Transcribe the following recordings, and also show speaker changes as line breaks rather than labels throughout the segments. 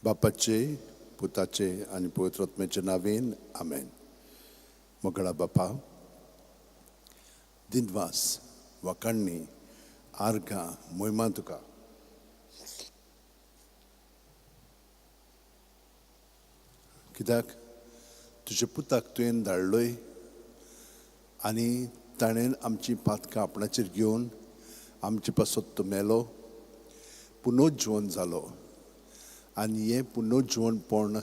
बापाचे, पुताचे आनी पवित्र आत्म्याचे नावेन आमेन. मोगळा बापा, दिनवास, वाकाण्णी, आर्गां, मोहिमा तुका. कित्याक तुज्या पुताक तुवें धाडलोय आनी ताणें आमची पातकां आपणाचेर घेवन आमचे पासत तो मेलो, पुनोज्जीवन जालो आनी हें पुनोज्जीवनपण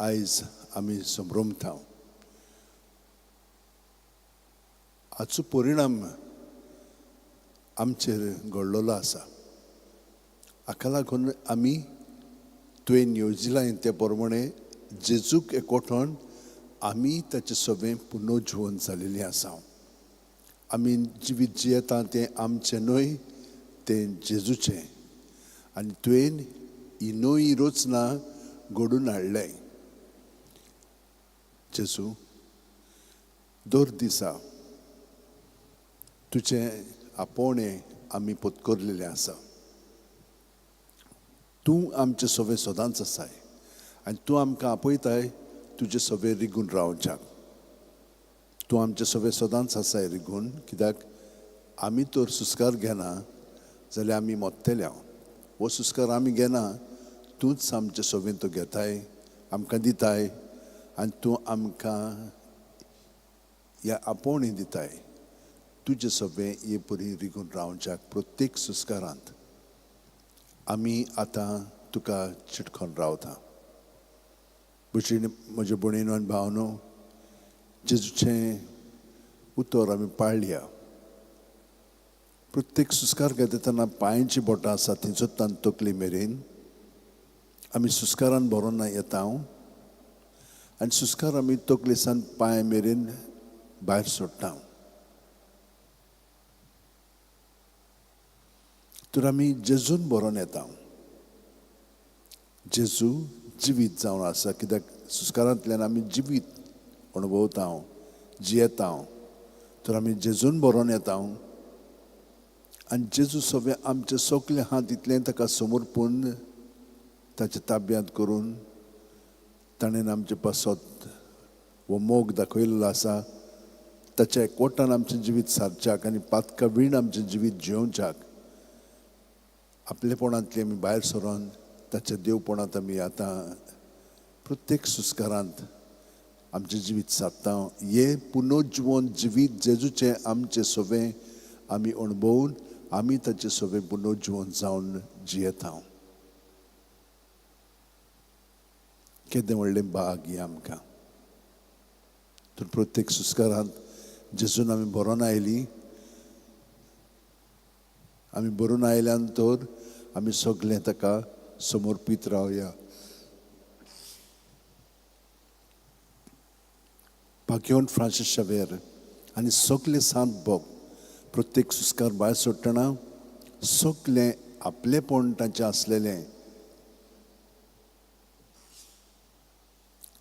आयज आमी संभ्रमता. हाचो परिणाम आमचेर घडलेलो आसा. हाका लागून आमी तुवें येवजिलां ते प्रमाणे जेजूक एकवटून आमी ताचे सगळें पुनोज्जीवन जालेलीं आसा. आमी जिवीत जियेता तें आमचें न्हय, तें जेजूचें. आनी तुवें ही नवी रचना घडून हाडलें. जेजू, दर दिसा तुजें आपोवणें आमी पत्करलेलें आसा. तूं आमचें सगळें सदांच आसाय आनी तूं आमकां आपयताय तुजें सगळें रिगून रावच्याक. तूं आमचें सगळें सदांच आसाय रिगून, कित्याक आमी तर सुस्कार घेना जाल्यार आमी मोत्तले. हो सुस्कार आमी घेना, तूंच आमचें सगळें तो घेताय, आमकां दिताय आनी तूं आमकां ह्या आपोवणें दिताय तुजें सगळें हे परी रिगून रावच्याक. प्रत्येक सुस्कारांत आमी आतां तुका चिटकोन रावता. म्हजे भयणीनो आनी भावनो, जेजूचें उतर आमी पाळया. प्रत्येक सुस्कार घेता तेन्ना पांयांची बोटां आसा थंयसर तकली मेरेन आमी सुस्कारान भरोन येता आनी सुस्कार आमी तकले सान पांय मेरेन भायर सोडटा. तर आमी जेजून भरोन येता. जेजू जिवीत जावन आसा, कित्याक सुस्कारांतल्यान आमी जिवीत अणभवता, जियेता. तर आमी जेजून भरोन येता आनी जेजू सगळें आमचें सगळें आहा तितलें ताका समर्पून ताच्या ताब्यांत करून ताणें आमचे पासत हो मोग दाखयल्लो आसा. ताच्या एकवटान आमचें जिवीत सारच्याक आनी पातका वीण आमचें जिवीत जियोवच्याक आपलेपणांतलें आमी भायर सरोन ताच्या देवपणांत आमी आतां प्रत्येक सुस्कारांत आमचें जिवीत सादता. हें पुनोज्जीवन जिवीत जेजूचें आमचें सगळें आमी अणभवून आमी ताचें सगळें पुनोज्जीवन जावन जियेता. केदें व्हडलें भाग हें आमकां. तर प्रत्येक सुस्कारांत जेजून आमी भरोन आयलीं, आमी भरून आयल्यान तर आमी सगळें ताका समर्पीत रावया. भाग्यवंत फ्रांसीस शावेर आनी सगळे सांत भोग प्रत्येक सुस्कार भायर सोडटना सगळें आपलेपण तांचें आसलेलें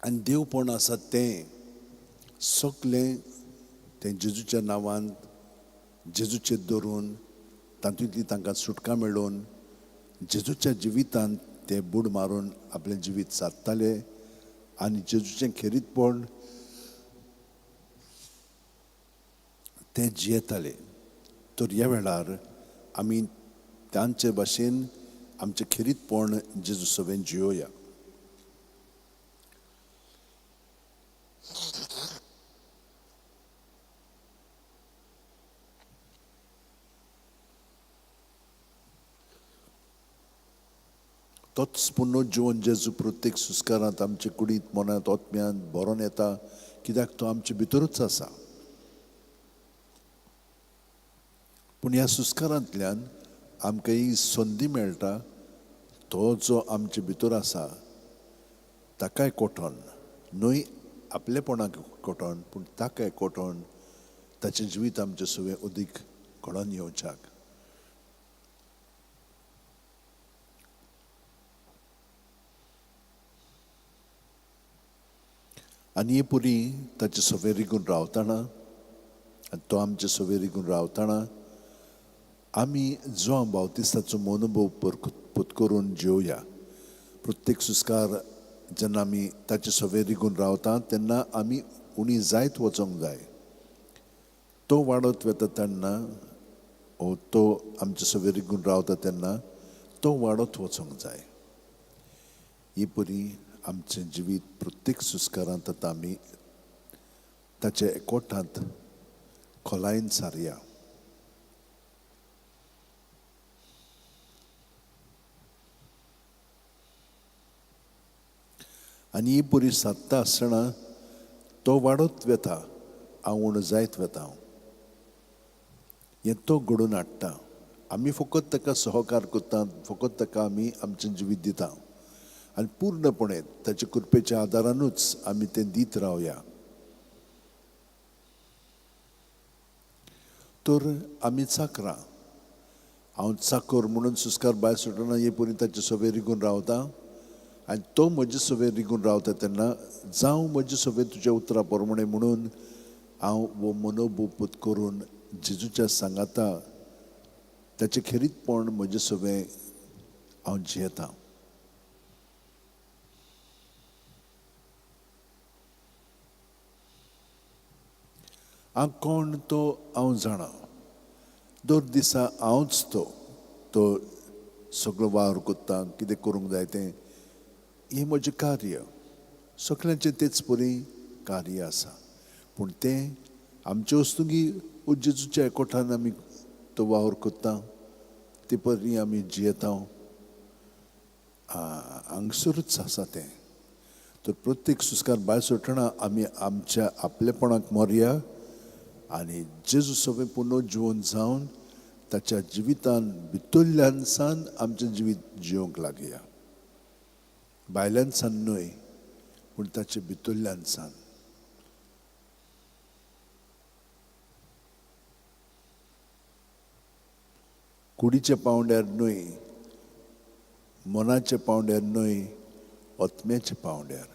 आनी देवपण आसा तें सगळें तें जेजूच्या नांवान जेजूचेर दवरून तातूंतली तांकां सुटका मेळोवन जेजूच्या जिवितांत ते बूड मारून आपलें जिवीत सादताले आनी जेजूचें खेरीतपण ते जियेताले. तर ह्या वेळार आमी तांचे भाशेन आमचें खेरीतपण जेजू सवें जियोया. तोच पुनोज्जीवन जेजू प्रत्येक सुस्कारांत आमचे कुडींत, मनांत, आत्म्यांत भरोन येता, कित्याक तो आमचे भितरूच आसा. पूण ह्या सुस्कारांतल्यान आमकां ही संदी मेळटा, तो जो आमचे भितर आसा ताकाय कोटोन, न्हय आपलेपणाक कोटोन, पूण ताकाय कोटोन ताचें जिवीत आमचें सगळें अदीक घडोवन येवच्याक. आनी हे पुरी ताचे सगळें रिगून रावतना आनी तो आमचे सगळें रिगून रावतना आमी जुआंव बावतिस्ताचो मनोभव पत्करून जेवया. प्रत्येक सुस्कार जेन्ना आमी ताचे सवे रिगून रावता तेन्ना आमी उणी जायत वचोंक जाय. तो वाडत वता तेन्ना ओ तो आमचे सवे रिगून रावता तेन्ना तो वाडत वचोंक जाय. ही परी आमचें जिवीत प्रत्येक सुस्कारांत आतां आमी ताच्या एकवटांत खोलायेन सारया. आनी ही परी सादता आसतना तो वाडत वेता, हांव उणो जायत वेता. हें तो घडोवन हाडटा. आमी फकत ताका सहकार करता, फकत ताका आमी आमचें जिवीत दिता आनी पूर्णपणे ताच्या कृपेच्या आदारानूच आमी तें दीत रावया. तर आमी चाकरां, हांव चाकर म्हणून सुस्कार भायर सुटना हे परी ताचे सवे रिगून रावता आनी तो म्हजे सवे रिगून रावता तेन्ना जावं म्हजे सवे तुज्या उतरा प्रमाणे म्हणून हांव वो मनोबोपूत करून जेजूच्या सांगाता ताचें खेरीतपण म्हजें सवें हांव जियेतां. हांव कोण तो हांव जाणा, दर दिसा हांवच तो तो सगळो वावर करता, कितें करूंक जाय तें हें म्हजें कार्य. सगळ्यांचें तेच परी कार्य आसा, पूण तें आमचे वस्तुंगी जेजूच्या एकवटान आमी तो वावर करता, ते परी आमी जियेता. हांगसरूच आसा तें. तर प्रत्येक सुस्कार भायर सोडटना आमी आमच्या आपलेपणाक मरया आनी जेजू सगळें पुनः जिवन जावन ताच्या जिवितान भितरल्यान सान आमचें जिवीत जिवंक लागया. भायल्यान सान न्हय, पूण ताचे भितरल्यान सान. कुडीच्या पांवड्यार न्हय, मनाच्या पांवड्यार न्हय, आत्म्याच्या पांवड्यार.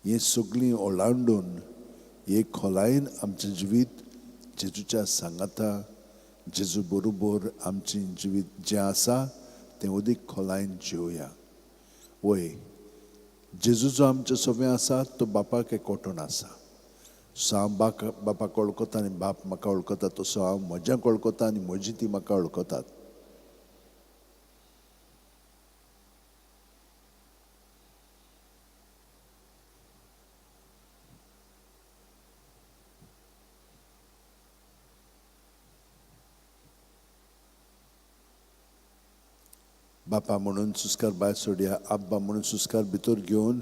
हें सगळीं ओलांडून हे खोलायेन आमचें जिवीत जेजूच्या सांगाता, जेजू बरोबर आमचें जिवीत जें आसा तें अदीक खोलायेन जिवया. वय, जेजू जो आमचें सगळें आसा तो बापाक एकवटून आसा. सो हांव बापाक वळखता आनी बाप म्हाका वळखता, तसो हांव म्हज्याक वळखता आनी म्हजी ती म्हाका वळखतात. बापा म्हणून सुस्कार भायर सोडया, आब्बा म्हणून सुस्कार भितर घेवन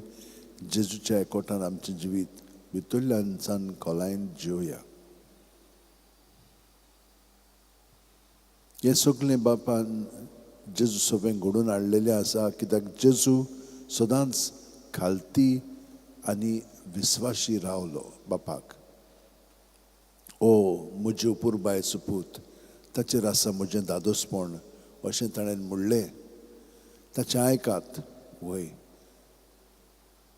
जेजूच्या एकवटान आमचें जिवीत भितरल्यान सान खोलायेन जिवया. हें सगळें बापान जेजू सगळें घडोवन हाडलेलें आसा, कित्याक जेजू सदांच खालती आनी विस्वाशी रावलो बापाक. ओ म्हज्यो अपुरबाय सुपूत, ताचेर आसा म्हजें दादोसपण अशें ताणें म्हणलें. ताचें आयकात. वय,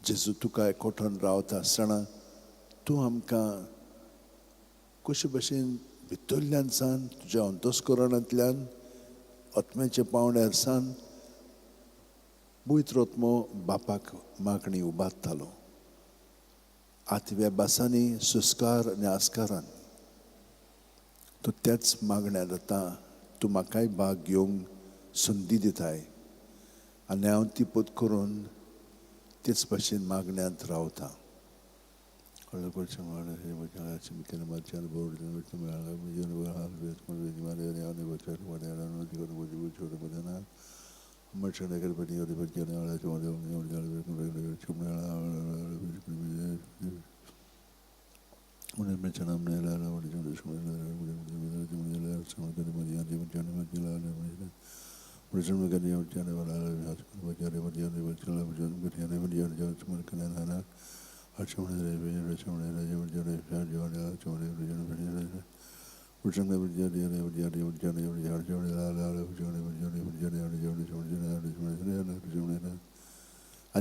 जेजू तुका एकवटून रावता आसतना तूं आमकां कशे भशेन भितरल्यान सान तुज्या अंतस्करणांतल्यान आत्म्याच्या पांवड्यार सान पवित्र आत्मो बापाक मागणी उबारतालो आठव्या भासांनी सुस्कार आनी आस्कारान. तूं त्याच मागण्यार आतां तूं म्हाकाय भाग घेवंक संदी दिताय आनी हांव ती पत करून तेच भाशेन मागण्यांत रावता. आनी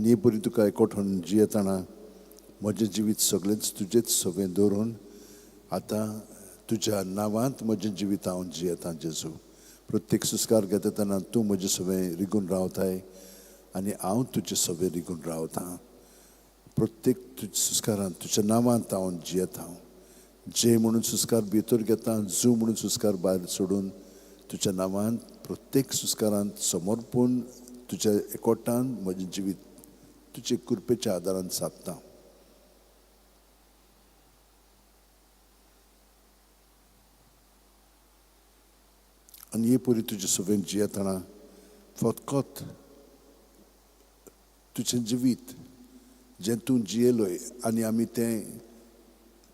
हे परी तुका एकवटून जियेतना म्हजें जिवीत सगळेंच तुजेच सगळें दवरून आतां तुज्या नांवांत म्हजें जिवीत हांव जियेतां जेजू. प्रत्येक सुस्कार घेता तेन्ना तूं म्हजे सवें रिगून रावताय आनी हांव तुजे सवें रिगून रावतां. प्रत्येक तुज्या सुस्कारान तुज्या नांवांत हांव जियेता. जे म्हणून सुस्कार भितर घेता, जू म्हणून सुस्कार भायर सोडून तुज्या नांवांत प्रत्येक सुस्कारांत समर्पून तुज्या एकवटान म्हजें जिवीत तुजे कृपेच्या आदारान सादता. आनी हे परी तुजे सवें जियेतना फकत तुजें जिवीत जें तूं जियेलोय आनी आमी तें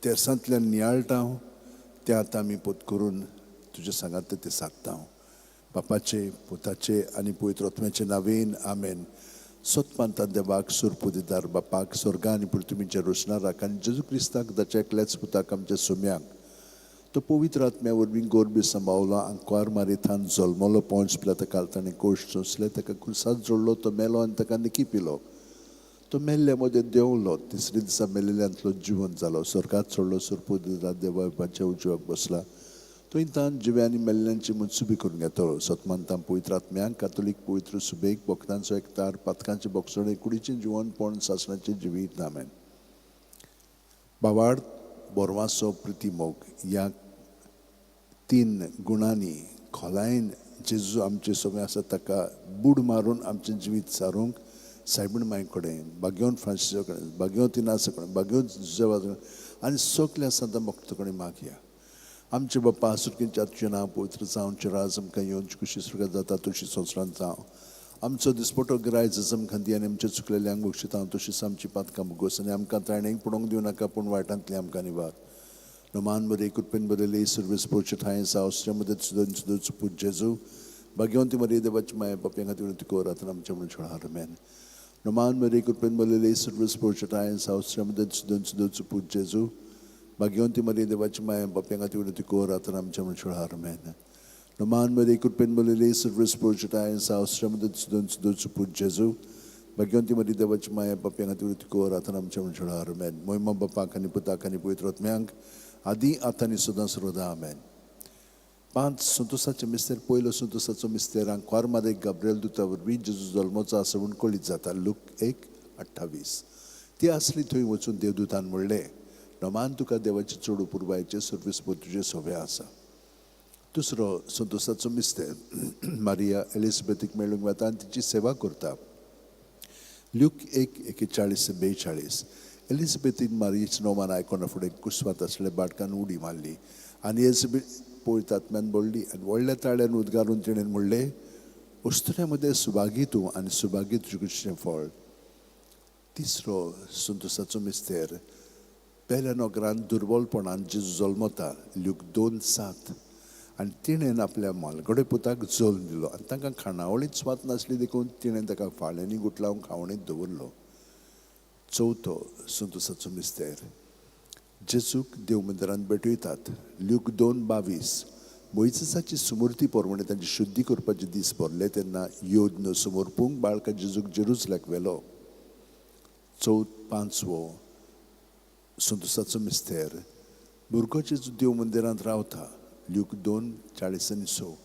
तेरसांतल्यान नियाळटा, तें आतां आमी पोत करून तुज्या सांगात तें सादता. बापाचे, पुताचे आनी पवित्र आत्म्याचे नांवेन आमेन. सतपांता देवाक, सुरपुदिदार बापाक, स्वर्गा आनी पृथ्वीच्या रोशनाराक आनी जेजू क्रिस्ताक ताच्या एकल्याच पुताक आमच्या सुम्याक, तो पवित्र आत्म्या वरवीं गोरबी सांबावलो, आंकवार मारिथान जल्मलो, पोंच पिला ताका ताणें कोश सोंसले, ताका खुर्सात जोडलो, तो मेलो आनी ताका निकी पिलो. तो मेल्ल्या मदें देंवलो, तिसरे दिसा मेल्ल्यांतलो जिवन जालो, स्वर्गात चडलो, सुरपुदिदार देवाच्या उजव्याक बसला, थंय तान जिव्या आनी मेल्ल्यांची मनसुबी करून घेतलो. सतमानतां पवित्र आत्म्यांक, कातोलीक पवित्र सुबेक, भक्तांचो एकतार, पातकांचे बोगसणे, कुडीचें जिवनपण, सासणाचें जिवीत. आमेन. बावाड, बोरवासो, प्रितीमोग ह्या तीन गुणांनी खोलायेन जेजू आमचे सगळें आसा ताका बूड मारून आमचें जिवीत सारूंक सायबीण माय कडेन, बागेवन फ्रांसिसा कडेन, बागेवन तिनासा कडेन, बागेवन जुजेवा कडेन आनी सगल्या संतां भक्त कडेन मागया. आमचे बाप्पा सुरकेच्या तुजें नांव पवित्र जावचें, राज आमकां येवची, खुशी स्वर्गात जाता तशी संवसारांत जावं. आमचो दिसपटो गिरायच आमकां दी आनी आमचे चुकलेल्यांक बक्षिता तशीच आमची पातकां भोगोस आनी आमकां त्राणेक पडोवंक दिवं नाका, पूण वायटांतली आमकां निवार. नमान बरे कृपेन बरयले सर्वीस पोवचे ठांय सावसच्या मदत सुदन सुदूच पूत जेजू, भाग्यवंती मरिये देवाची माया, पापयां खातीर विनंती कर आतां आमच्या मरणाच्या वेळार. आमेन. नमान मरिये कृपेन बरयले सर्वीस पोवचे ठांय सावसच्या मदत सुदन सुदूच पूत जेजू, भाग्यवंती मरिये देवाची माया, पापयां खातीर विनंती कर आतां आमच्या मरणाच्या वेळार. आमेन. नमान मरिये कृपेन बरयले सर्वीस पोवचे ठांय सावसच्या मदत सुदन सुदूच पूत जेजू, भाग्यवंती मरिये देवाची माया, पापयां खातीर विनंती कर आतां आमच्या मरणाच्या वेळार. आमेन. मोहिमा बापाक आनी पुताक आनी पवित्र आत्म्यांक, आदी आतां आनी सदां सर्वदा. आमेन. पांच संतोसाचे मिस्तेर. पयलो संतोसाचो मिस्तेर आंकवार मारे गाब्रिएल दुता वरवीं जेजू जल्मोचो आसा म्हूण कळीत जाता. लूक 1:28. ती आसली थंय वचून देवदूतान म्हणलें, नमान तुका देवाचे चड पुरवायचे सर्वीस तुजें सोबें आसा. दुसरो संतोसाचो मिस्तेर मारिया एलिझाबेथीक मेळूंक वता आनी तिची सेवा करता. लूक 1:41-42. एलिझाबेथीन मारियेचें नोमान आयकना फुडें कुसवात आसले बाटकान उडी मारली आनी एलिझाबेथ पवित्र आत्म्यान भरली आनी व्हडल्या ताळ्यान उद्गारून तिणें म्हणलें, अस्तुऱ्यां मदें सुभागी तूं आनी सुभागी तुजें कुशीचें फळ. तिसरो संतोसाचो मिस्तेर पेल्या नगरान दुर्बलपणान जेजू जल्मता. लूक 2:7. आनी तिणें आपल्या मालगडे पुताक जल्म दिलो आनी तांकां खाणावळींत सुवात नासली देखून तिणें ताका फाळ्यांनी गुटलावन खावणींत दवरलो. चवथो संतोसाचो मिस्तेर जेजूक देव मंदिरांत भेटयतात. लूक 2:22. मोयजेसाची सुमूर्ती प्रमाणे तांची शुद्धी करपाचे दीस भरले तेन्ना योद्न समर्पूंक बाळका जेजूक जेरुजल्याक व्हेलो. पांचवो संतोसाचो मिस्तेर भुरगो जेजू देव मंदिरांत रावता. लूक 2:46.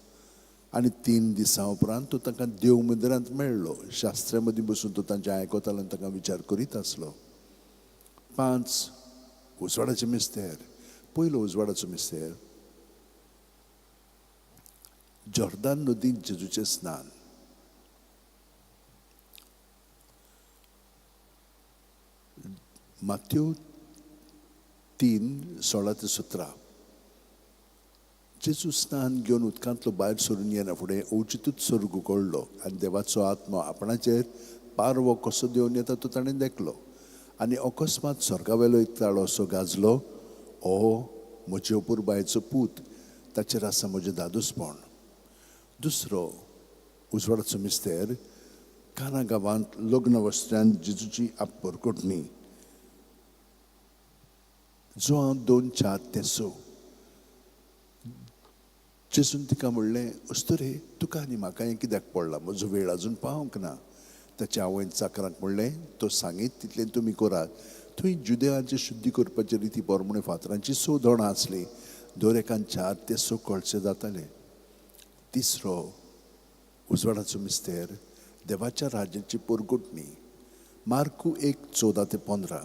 आनी 3 दिसां उपरांत तो तांकां देव मंदिरांत मेळ्ळो. शास्त्रा मदीं बसून तो तांचें आयकतालो आनी तांकां विचार करीत आसलो. 5 उजवाडाचें मिस्तेर. पयलो उजवाडाचो मिस्तेर जॉर्दान नदींत जेजूचें स्नान. माथ्यो 3:16-17. जेजू स्नान घेवन उदकांतलो भायर सरून येना फुडें अवचितूच स्वर्ग उगडलो आनी देवाचो आत्मो आपणाचेर पारवो कसो देंवन येता तो ताणें देखलो. आनी अकस्मात स्वर्गावेलो एक ताळो असो गाजलो, ओ म्हजे अपुरबायेचो पूत, ताचेर आसा म्हजें दादोसपण. दुसरो उजवाडाचो मिस्तेर काना गांवांत लग्न वस्त्रान जेजूची आपरकोटणी. जो हांव 2:4-6. जेजून तिका म्हणलें, अस्तुरे तुका आनी म्हाका हें कित्याक पडलां, म्हजो वेळ अजून पावंक ना. ताच्या आवयन चाकरांक म्हणलें, तो सांगीत तितलें तुमी करात. थंय जुदेवांची शुद्धी करपाचे रिती प्रमाणे फातरांची 6 दोणां आसलीं, दर एकान 4 ते 6 कळशे जाताले. तिसरो उजवाडाचो मिस्तेर देवाच्या राज्याची पोरगुटणी, मार्कू 1:14 ते 15।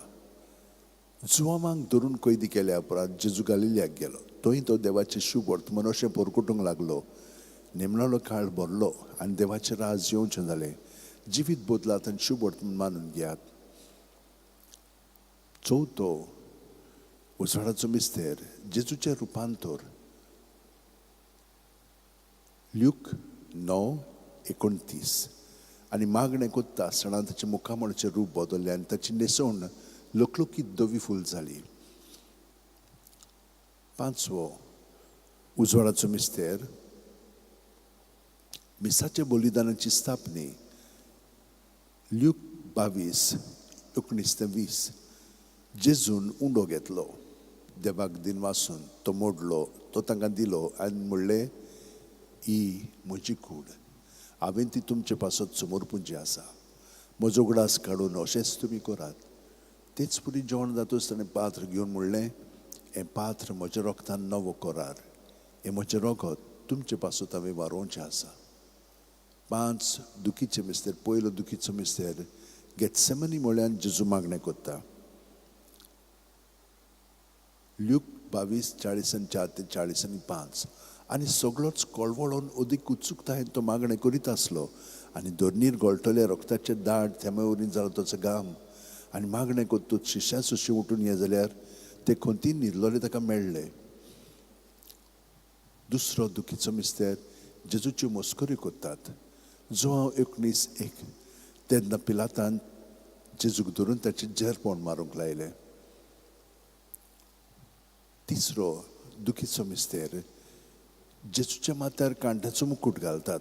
जुवामांक धरून कैदी केल्या उपरांत जेजू गालिलियाक गेलो. थंय तो देवाचें शुभ वर्तमान अशें पोरकुटूंक लागलो. निमणलो काळ भरलो आनी देवाचें राज येवचें जालें. जिवीत बदलात आनी शुभ वर्तमान मानून घेयात. चवथो उजवाडाचो मिस्तेर जेजूचें रुपांतर, ल्यूक 9:29। आनी मागणें कोत्ता आसतना ताचें मुखामळचें रूप बदल्लें आनी ताची न्हेसवण लकलकीत धवी फूल जाली. पांचवो उजवाडाचो मिस्तेर मिसाच्या बलिदानाची स्थापनी, ल्यूक 22:19 ते 20। जेजून उंडो घेतलो, देवाक दिनवासून तो मोडलो, तो तांकां दिलो आनी म्हणलें, ही म्हजी कूड, हांवें ती तुमचे पासत समर्पूंची आसा. म्हजो उगडास काडून अशेंच तुमी करात. तेच पुरी जेवण जातूच ताणें पात्र घेवन म्हणलें, हें पात्र म्हज्या रोगतान नवो करार, हें म्हजें रोगत तुमचे पासत हांवें वारोवचें आसा. 5 दुखीचे मिस्तेर. पयलो दुखीचो मिस्तेर गेत्सेमनी म्हळ्यान जेजू मागणें कोत्ता, ल्यूक 22:44 ते 45। आनी सगळोच कळवळोन अदीक उत्सुकतायेन तो मागणें करीत आसलो आनी धरणीर गळटले रोगताचे दाट थेंब्या वरी जालो ताचो घाम. आनी मागणें कोत्तूच शिश्यां सुशी उठून ये जाल्यार ते खंतीन न्हिदलोले ताका मेळ्ळे. दुसरो दुखीचो मिस्तेर जेजूच्यो मस्कऱ्यो कोत्तात, जुवांव 19:1। तेन्ना पिलातान जेजूक धरून ताचें जेरपोण मारूंक लायलें. तिसरो दुखीचो मिस्तेर जेजूच्या माथ्यार कांट्याचो मुकूट घालतात,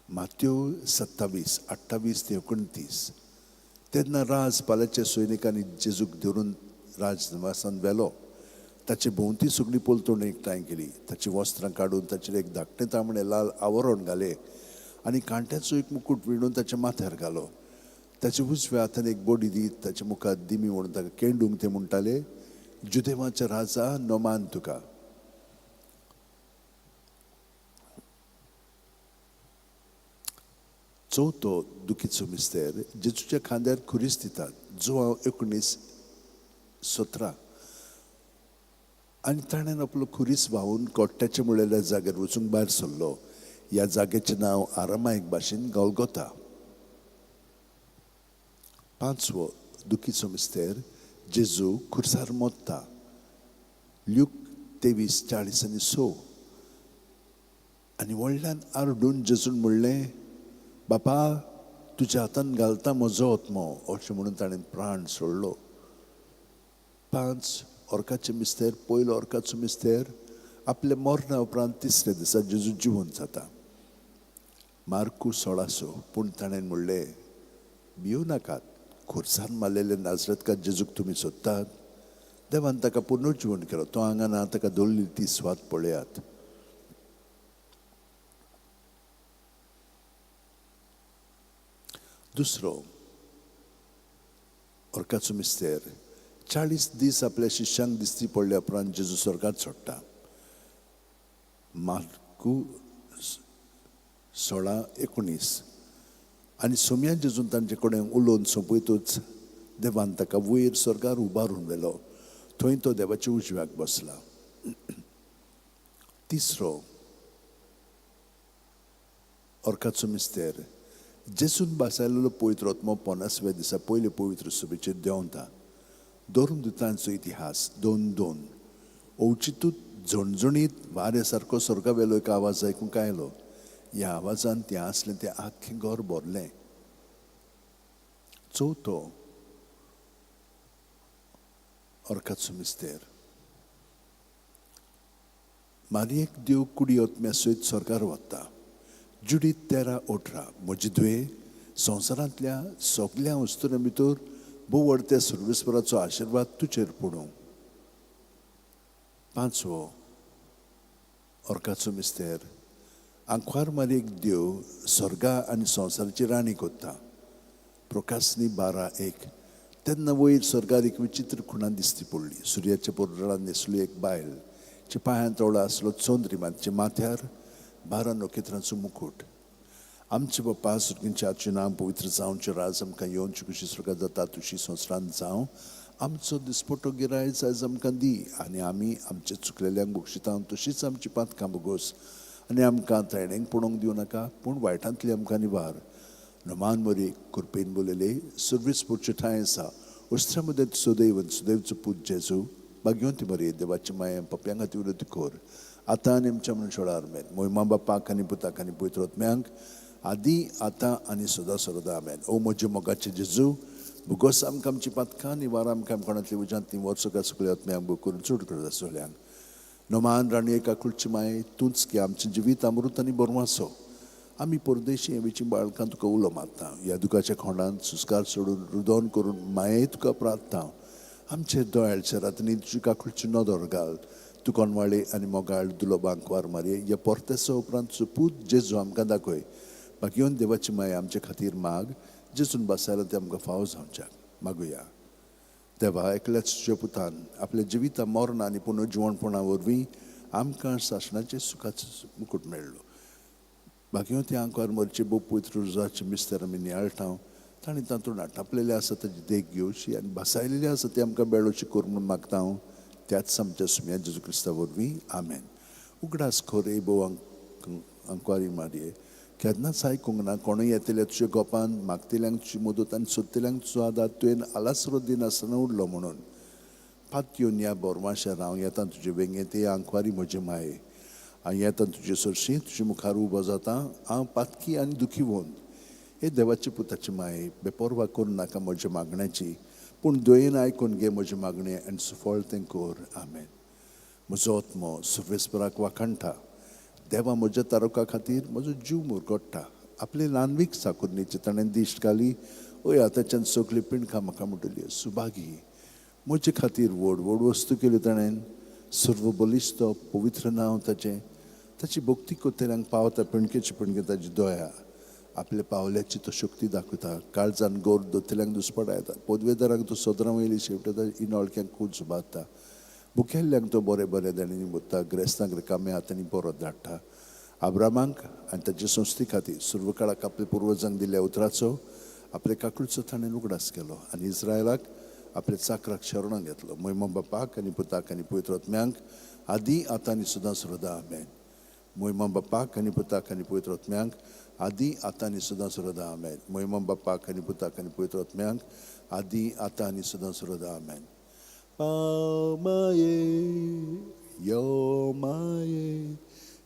मात्यो 27:28 ते 29। तेन्ना राज पाल्याच्या सैनिकांनी जेजूक धरून राजनिवासान व्हेलो. ताचे भोंवती सगळी पलतोण एकठांय केली. ताची वस्त्रां काडून ताचेर एक धाकटें तांबडें लाल आवरण घालें आनी कांट्याचो एक मुकूट विणून ताच्या माथ्यार घालो. ताच्या उजव्या हातान एक बडी दीत ताच्या मुखार दिमी म्हणून ताका केंडूंक ते म्हणटाले, जुदेवाचे राजा नमान तुका. चवथो दुखीचो मिस्तेर जेजूच्या खांद्यार खुरीस दितात, जुवांव 19:17। आनी ताणें आपलो खुरीस व्हांवून कोट्ट्याचे म्हणलेल्या जाग्यार वचूंक भायर सरलो. ह्या जाग्याचें नांव आरामायक भाशेन गोलगोता. पांचवो दुखीचो मिस्तेर जेजू खुर्सार मोत्ता, ल्यूक 23:46. आनी व्हडल्यान आरडून जेजून म्हणलें, बापा तुज्या हातान घालता म्हजो आत्मो, अशें म्हणून ताणें प्राण सोडलो. 5 ऑर्काचे मिस्तेर. पयलो ऑर्काचो मिस्तेर आपल्या मरणा उपरांत तिसऱ्या दिसा जेजू जिवंत जाता, मार्कू 16:6। पूण ताणें म्हणलें, भिवू नाकात, खुर्सान मारलेले नाजरतकार जेजूक तुमी सोदतात. देवान ताका पुनर्जिवन केलो, तो हांगा ना, ताका दवरली ती स्वाद पळयात. दुसरो ऑर्काचो मिस्तेर 40 दीस आपल्या शिश्यांक दिसती पडल्या उपरांत जेजू स्वर्गात सोडटा, मार्कू 16:19। आनी सोम्या जेजून तांचे कडेन उलोवन सोंपयतूच देवान ताका वयर स्वर्गार उबारून व्हेलो, थंय तो देवाच्या उजव्याक बसला. तिसरो ऑर्काचो मिस्तेर जेजून भासायलेलो पवित्र आत्मो 50व्या दिसा पयले पवित्र सभेचेर देंवता. धर्मदुतांचो इतिहास 2:2। अवचितूच झणझणीत वाऱ्या सारको स्वर्गा वेलो एक आवाज आयकूंक आयलो. ह्या आवाजान तें आसलें तें आख्खें घर भरलें. चवथो ऑर्काचो मिस्तेर मारयेक देव कुडी आत्म्या सयत स्वर्गार वता, जुडीत 13:18। म्हजी धुवे, संवसारांतल्या सगल्या वस्तूं भितर भोव त्या सर्वेस्पराचो आशिर्वाद तुजेर पडूं. पांचवो ऑर्काचो मिस्तेर आंकवार मारयेक देव स्वर्गा आनी संवसाराची राणी कोत्ता, प्रकाशनी 12:1। तेन्ना वयर स्वर्गार एक विचित्र खुणा दिसती पडली. सुर्याच्या पोरडान न्हेसली एक बायल, चे पांयांत तवळो आसलो चंद्रिमा, तिच्या माथ्यार 12 नखेत्रांचो मुकूट. आमचे बाप्पा सुर्गींच्या आजचें नांव पवित्र जावचें, राज आमकां येवचें, खुशी स्वर्गात जाता तुशी संवसारांत जावं. आमचो दिसपटो गिरायच आयज आमकां दी आनी आमी आमचे चुकलेल्यांक बक्षिता तशीच आमची पातकां भोगोस आनी आमकां त्रैणेंक पडोवंक दिवं नाका, पूण वायटांतली आमकां निवार. नमान मरी कृपेन बोलयले सर्वीस पुरचे ठांय आसा. उस्त्रा मदें सुदैव सुदैवचो पूत जेजू भाग्यवंती मरे देवाची माया पप्प्यां खातीर उलयती कर आतां आनी आमच्या मनशाळार मेन. मोहिमा बापाक आनी पुताक आनी पवित्र आत्म्यांक आदी आतां आनी सदां सरदा आमेन. ओ म्हज्या मोगाचे जेजू, भुगोस आमकां आमची पातकां निवार आमकां कोणांतली उज्यांतली वर्सुका सगळ्या आत्म्यांक भोग करून चड करता सगळ्यांक. नमान राणी एका कुळची माये तूंच की आमचें जिवीत अमृत आनी बरवासो. आमी परदेशी हेवीची बाळकां तुका उलो मारता. ह्या दुखाच्या खोंडांत सुस्कार सोडून रुदोन करून माये तुका प्रार्थता. आमचे दोळ्याच्या रातनी तुजी काकुळची नदर घाल. तूं कोणवाळे आनी मोगाळ दुलोबांक वार मारये. ह्या परतेसो उपरांत तुजो पूत जेजू आमकां दाखय. भाग्योन देवाची माया आमचे खातीर माग, जेजून बसायला तें आमकां फावो जावच्याक. मागुया. देवा, एकल्याच तुज्या पुतान आपल्या जिविता मरण आनी पुनर्जिवणपणा वरवीं आमकां सासणाचें सुखाचो मुकूट मेळ्ळो. भाग्यवती आंकवार मरचे भोव पवित्र रुजाचे मिस्तर आमी नियाळटा. ताणें तातूंत आटापलेलें आसा ताची देख घेवची आनी भासायलेली आसा ती आमकां बेळोवची कर म्हणून मागता हांव त्याच आमच्या सुम्या जेजू क्रिस्ता वरवीं आमेन. उगडास खोरे भोव आंकवारी मारये केन्नाच आयकूंक ना कोणूय येतले तुज्या गोपान मागतल्यांक तुजी मदत आनी सोदतल्यांक तुजो आदार तुवें आलासरो दिनासतना उरलो म्हणून. पातयेवन ह्या बोरमाशार हांव येता तुजे वेंगेंत ये आंकवारी म्हजे माये. हांव येता तुजे सरशी तुजे मुखार उबो जाता हांव पातकी आनी दुखी वंद. हे देवाचे पुताची माये, बेपोरवा करूं नाका म्हज्या मागण्याची, पूण दयेन आयकून घे म्हजें मागणें आनी सुफळ तें कर. आमेन. म्हजो आत्मो सर्वेस्पराक वाखाणटा. देवा म्हज्या तारका खातीर म्हजो जीव मुरगोडटा. आपले ल्हानवीक साकुरणीची ताणें दिश्ट घाली. हय आतांच्यान सगळीं पिंडकां म्हाका म्हणटली सुभागी. म्हजे खातीर व्हड व्हड वस्तू केल्यो ताणें. सर्व बलिश्त पवित्र नांव ताचें. ताची भक्ती करतल्यांक पावता पिणकेची पिणके ताची दया. आपल्या पावल्याची तो शक्ती दाखयता. काळजान गोर दोतल्यांक दुस्पटा येता. पदवेदारांक तो सदरां वयली शेवटता. इनोळक्यांक कूच सुबारता. भुकेल्ल्यांक तो बरे बरे देण्यांनी भरता. ग्रेस्तांक रिकाम्या हातांनी परत धाडटा. आब्रामाक आनी ताचे संस्थे खातीर सुर्वकाळाक आपल्या पुर्वजांक दिल्ल्या उतराचो आपल्या काकुळचो ताणें उगडास केलो आनी इस्रायलाक आपल्या चाकराक शरणां घेतलो. मोहिमा बापाक आनी पुताक आनी पवित्र आत्म्यांक आदी आतां आनी सदां सर्वदा आमेन. मोहिमा बापाक आनी पुताक आनी पवित्र आत्म्यांक आदी आतां आनी सदां सर्वदा आमेन. मोहिमा बापाक आनी पुताक आनी पवित्र आत्म्यांक आदी आतां आनी सदां सर्वदा आमेन. पाव माये यो माये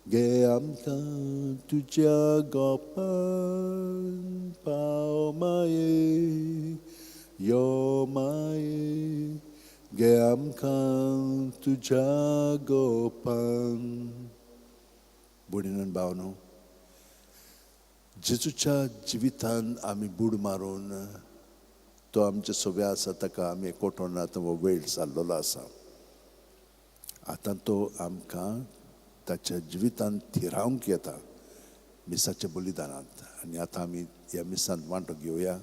घे आमकां तुज्या गोपान. पाव माये यो माये घे आमकां तुज्या गोपान. भयणीन भावनो, जेजूच्या जिवितान आमी बूड मारून तो आमचे सव्या आसा ताका आमी एकवटोन आतां हो वेळ जाल्लो आसा. आतां तो आमकां ताच्या जिवितान थिरावंक येता मिसाच्या बलिदानांत. आनी आतां आमी ह्या मिसांत वांटो घेवया.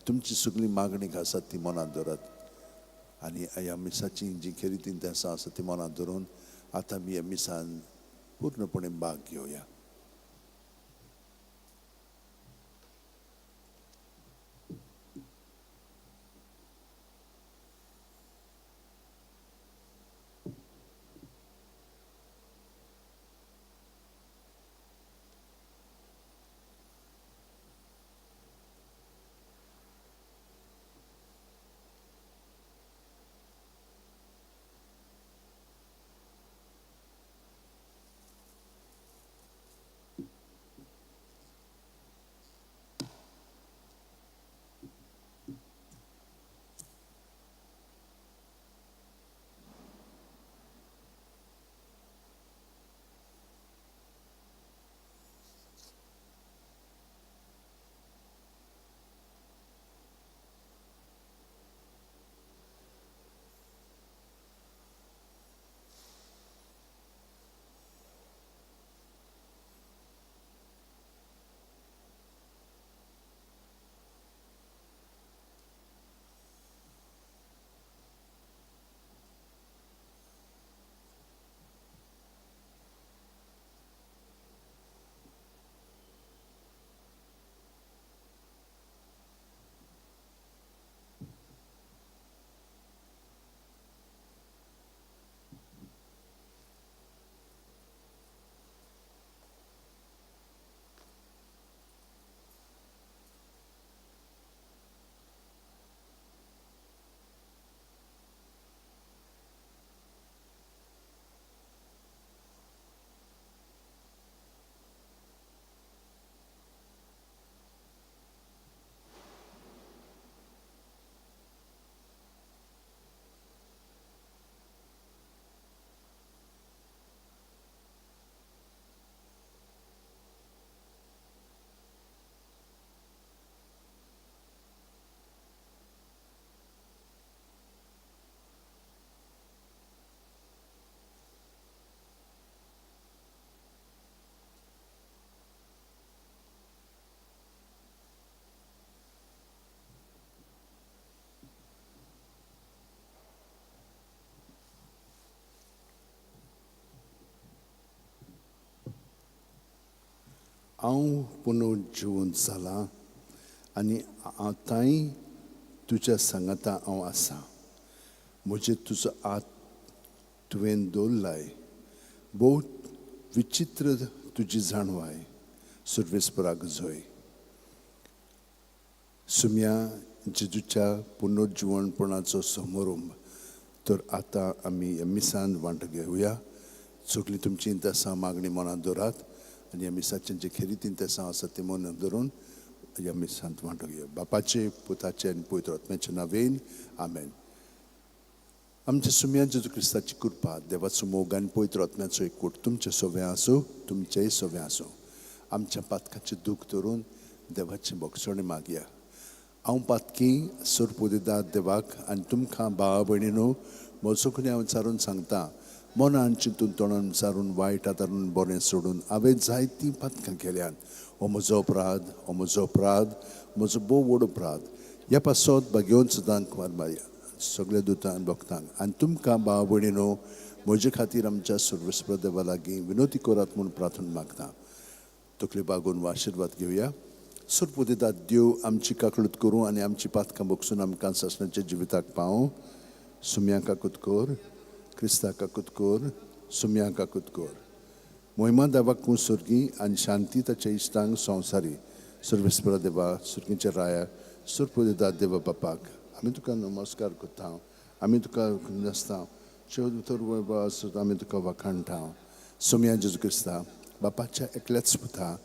तुमची सगळी मागणी आसा ती मनांत धरात आनी ह्या मिसाची जी खेरीतीन तें आसा ती मनांत धरून आतां आमी ह्या मिसान पूर्णपणे भाग घेवया. हांव पुनर्जिवन जालां आनी आतांय तुज्या सांगाता हांव आसा. म्हजेर तुजो हात तुवें दवरलाय. भोव विचित्र तुजी जाणवाय. सर्वेस्पराक जय. सुम्या जेजूच्या पुनर्जिवणपणाचो समारंभ तर आतां आमी ह्या मिसान वांटो घेवया. सगळीं तुमची इंतेसां मागणी मनांत दवरात आनी ह्या मिसाचें जे खेरीत इंतेसांव आसा तें मनांत दवरून ह्या मिसांत वांटो घेवया. बापाचे, पुताचे आनी पवित्र आत्म्याचे नांवेन आमेन. आमच्या सुम्या जेजू क्रिस्ताची कृपा, देवाचो मोग आनी पवित्र आत्म्याचो एकवट तुमचें सगळें आसूं, तुमचेंय सगळें आसूं. आमच्या पातकाचें दूख धरून देवाचें भोगसणें मागया. हांव पातकी सोरपुदेदाद देवाक आनी तुमकां भावा भयणीनो म्हजो कुन्यांव विचारून सांगता. मनान चिंतून तोंडान विचारून वायट आदारून बरें सोडून हांवें जायतीं पातकां केल्यात. हो म्हजो अपराध, हो म्हजो अपराध, म्हजो भोव व्हड अपराध. ह्या पासत भाग्योवन सदां कुमार मारया सगल्या दुतान भक्तांक आनी तुमकां भावा भयणीनो म्हजे खातीर आमच्या सर्वेस्पर देवा लागीं विनोती करात म्हूण प्रार्थना मागता. तकली बागोवन वा आशिर्वाद घेवया. सुरपुदेदाद देव आमची काकळूत करूं आनी आमची पातकां बगसून आमकां सासणाच्या जिविताक पावूं. सुम्या काकूत कर, क्रिस्ता काकूत कर, सुम्या काकूत कर. मोहिमा देवाक कूं सुर्गी आनी शांती ताच्या इश्टांक संवसारी. सर्वेस्पर देवा, सुर्गीच्या राया, सुरपुदेदाद देवा बापाक आमी तुका नमस्कार करता. आमी तुका नासता तर आमी तुका वाखाणटा. सुम्या जेजू क्रिस्ता बापाच्या एकल्याच पुता,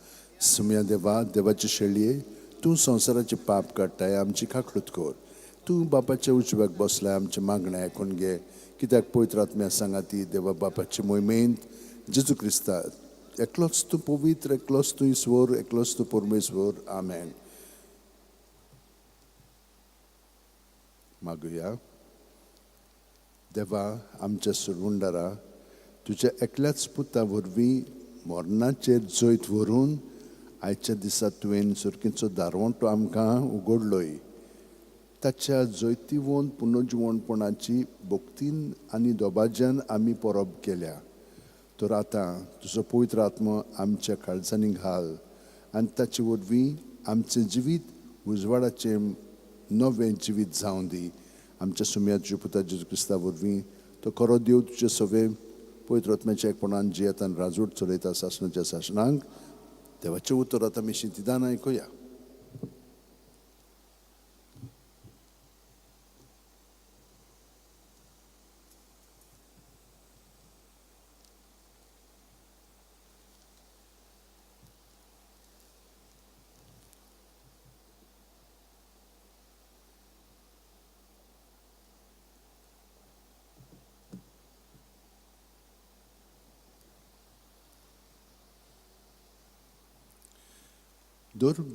सुम्या देवा, देवाचे शेळये, तूं संवसाराचे पाप काडटाय, आमची काकळूत कर. तूं बापाच्या उजव्याक बसलाय, आमचें मागणें आयकून घे. कित्याक पवित्र आत्म्या सांगाती देवा बापाचे मोहिमेंत जेजू क्रिस्ता एकलोच तूं पवित्र, एकलोच तूं ईश्वर, एकलोच तूं परमेश्वर. आमेन. मागुया. देवा आमच्या सुरवुंडारा, तुज्या एकल्याच पुता वरवीं मरणाचेर जैत व्हरून आयच्या दिसा तुवें सुरकीचो दारवंटो आमकां उगडलोय. ताच्या जैतिवंत पुनर्जिवणपणाची भक्तीन आनी दबाज्यान आमी परब केल्या. तर आतां तुजो पवित्र आत्मो आमच्या काळजांनी घाल आनी ताचे वरवीं आमचें जिवीत उजवाडाचें नवें जिवीत जावं दी. आमच्या सुम्या तुज्या पुता जेजू क्रिस्ता वरवीं तो खरो देव तुजे सगळे पवित्र आत्म्याच्या एकपणान जियेतान राजवट चलयता सासणाच्या सासणांक. देवाचें उतर आतां आमी शिंतिदान आयकुया.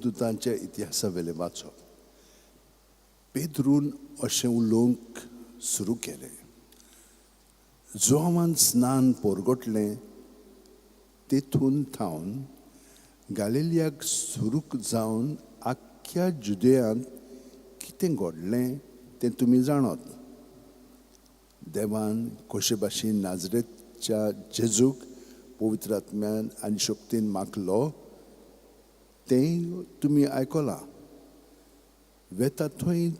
दुतांच्या इतिहासा वेलें वाचप. पेद्रून अशें उलोवंक सुरू केलें. जुआवान स्नान पोरगोटलें तेथून थावन गालिलियाक सुरूक जावन आख्ख्या जुदेयांत कितें घडलें तें तुमी जाणत. देवान कशे भाशेन नाजरेतच्या जेजूक पवित्र आत्म्यान आनी शक्तीन मागलो तें तुमी आयकलां. वेता थंय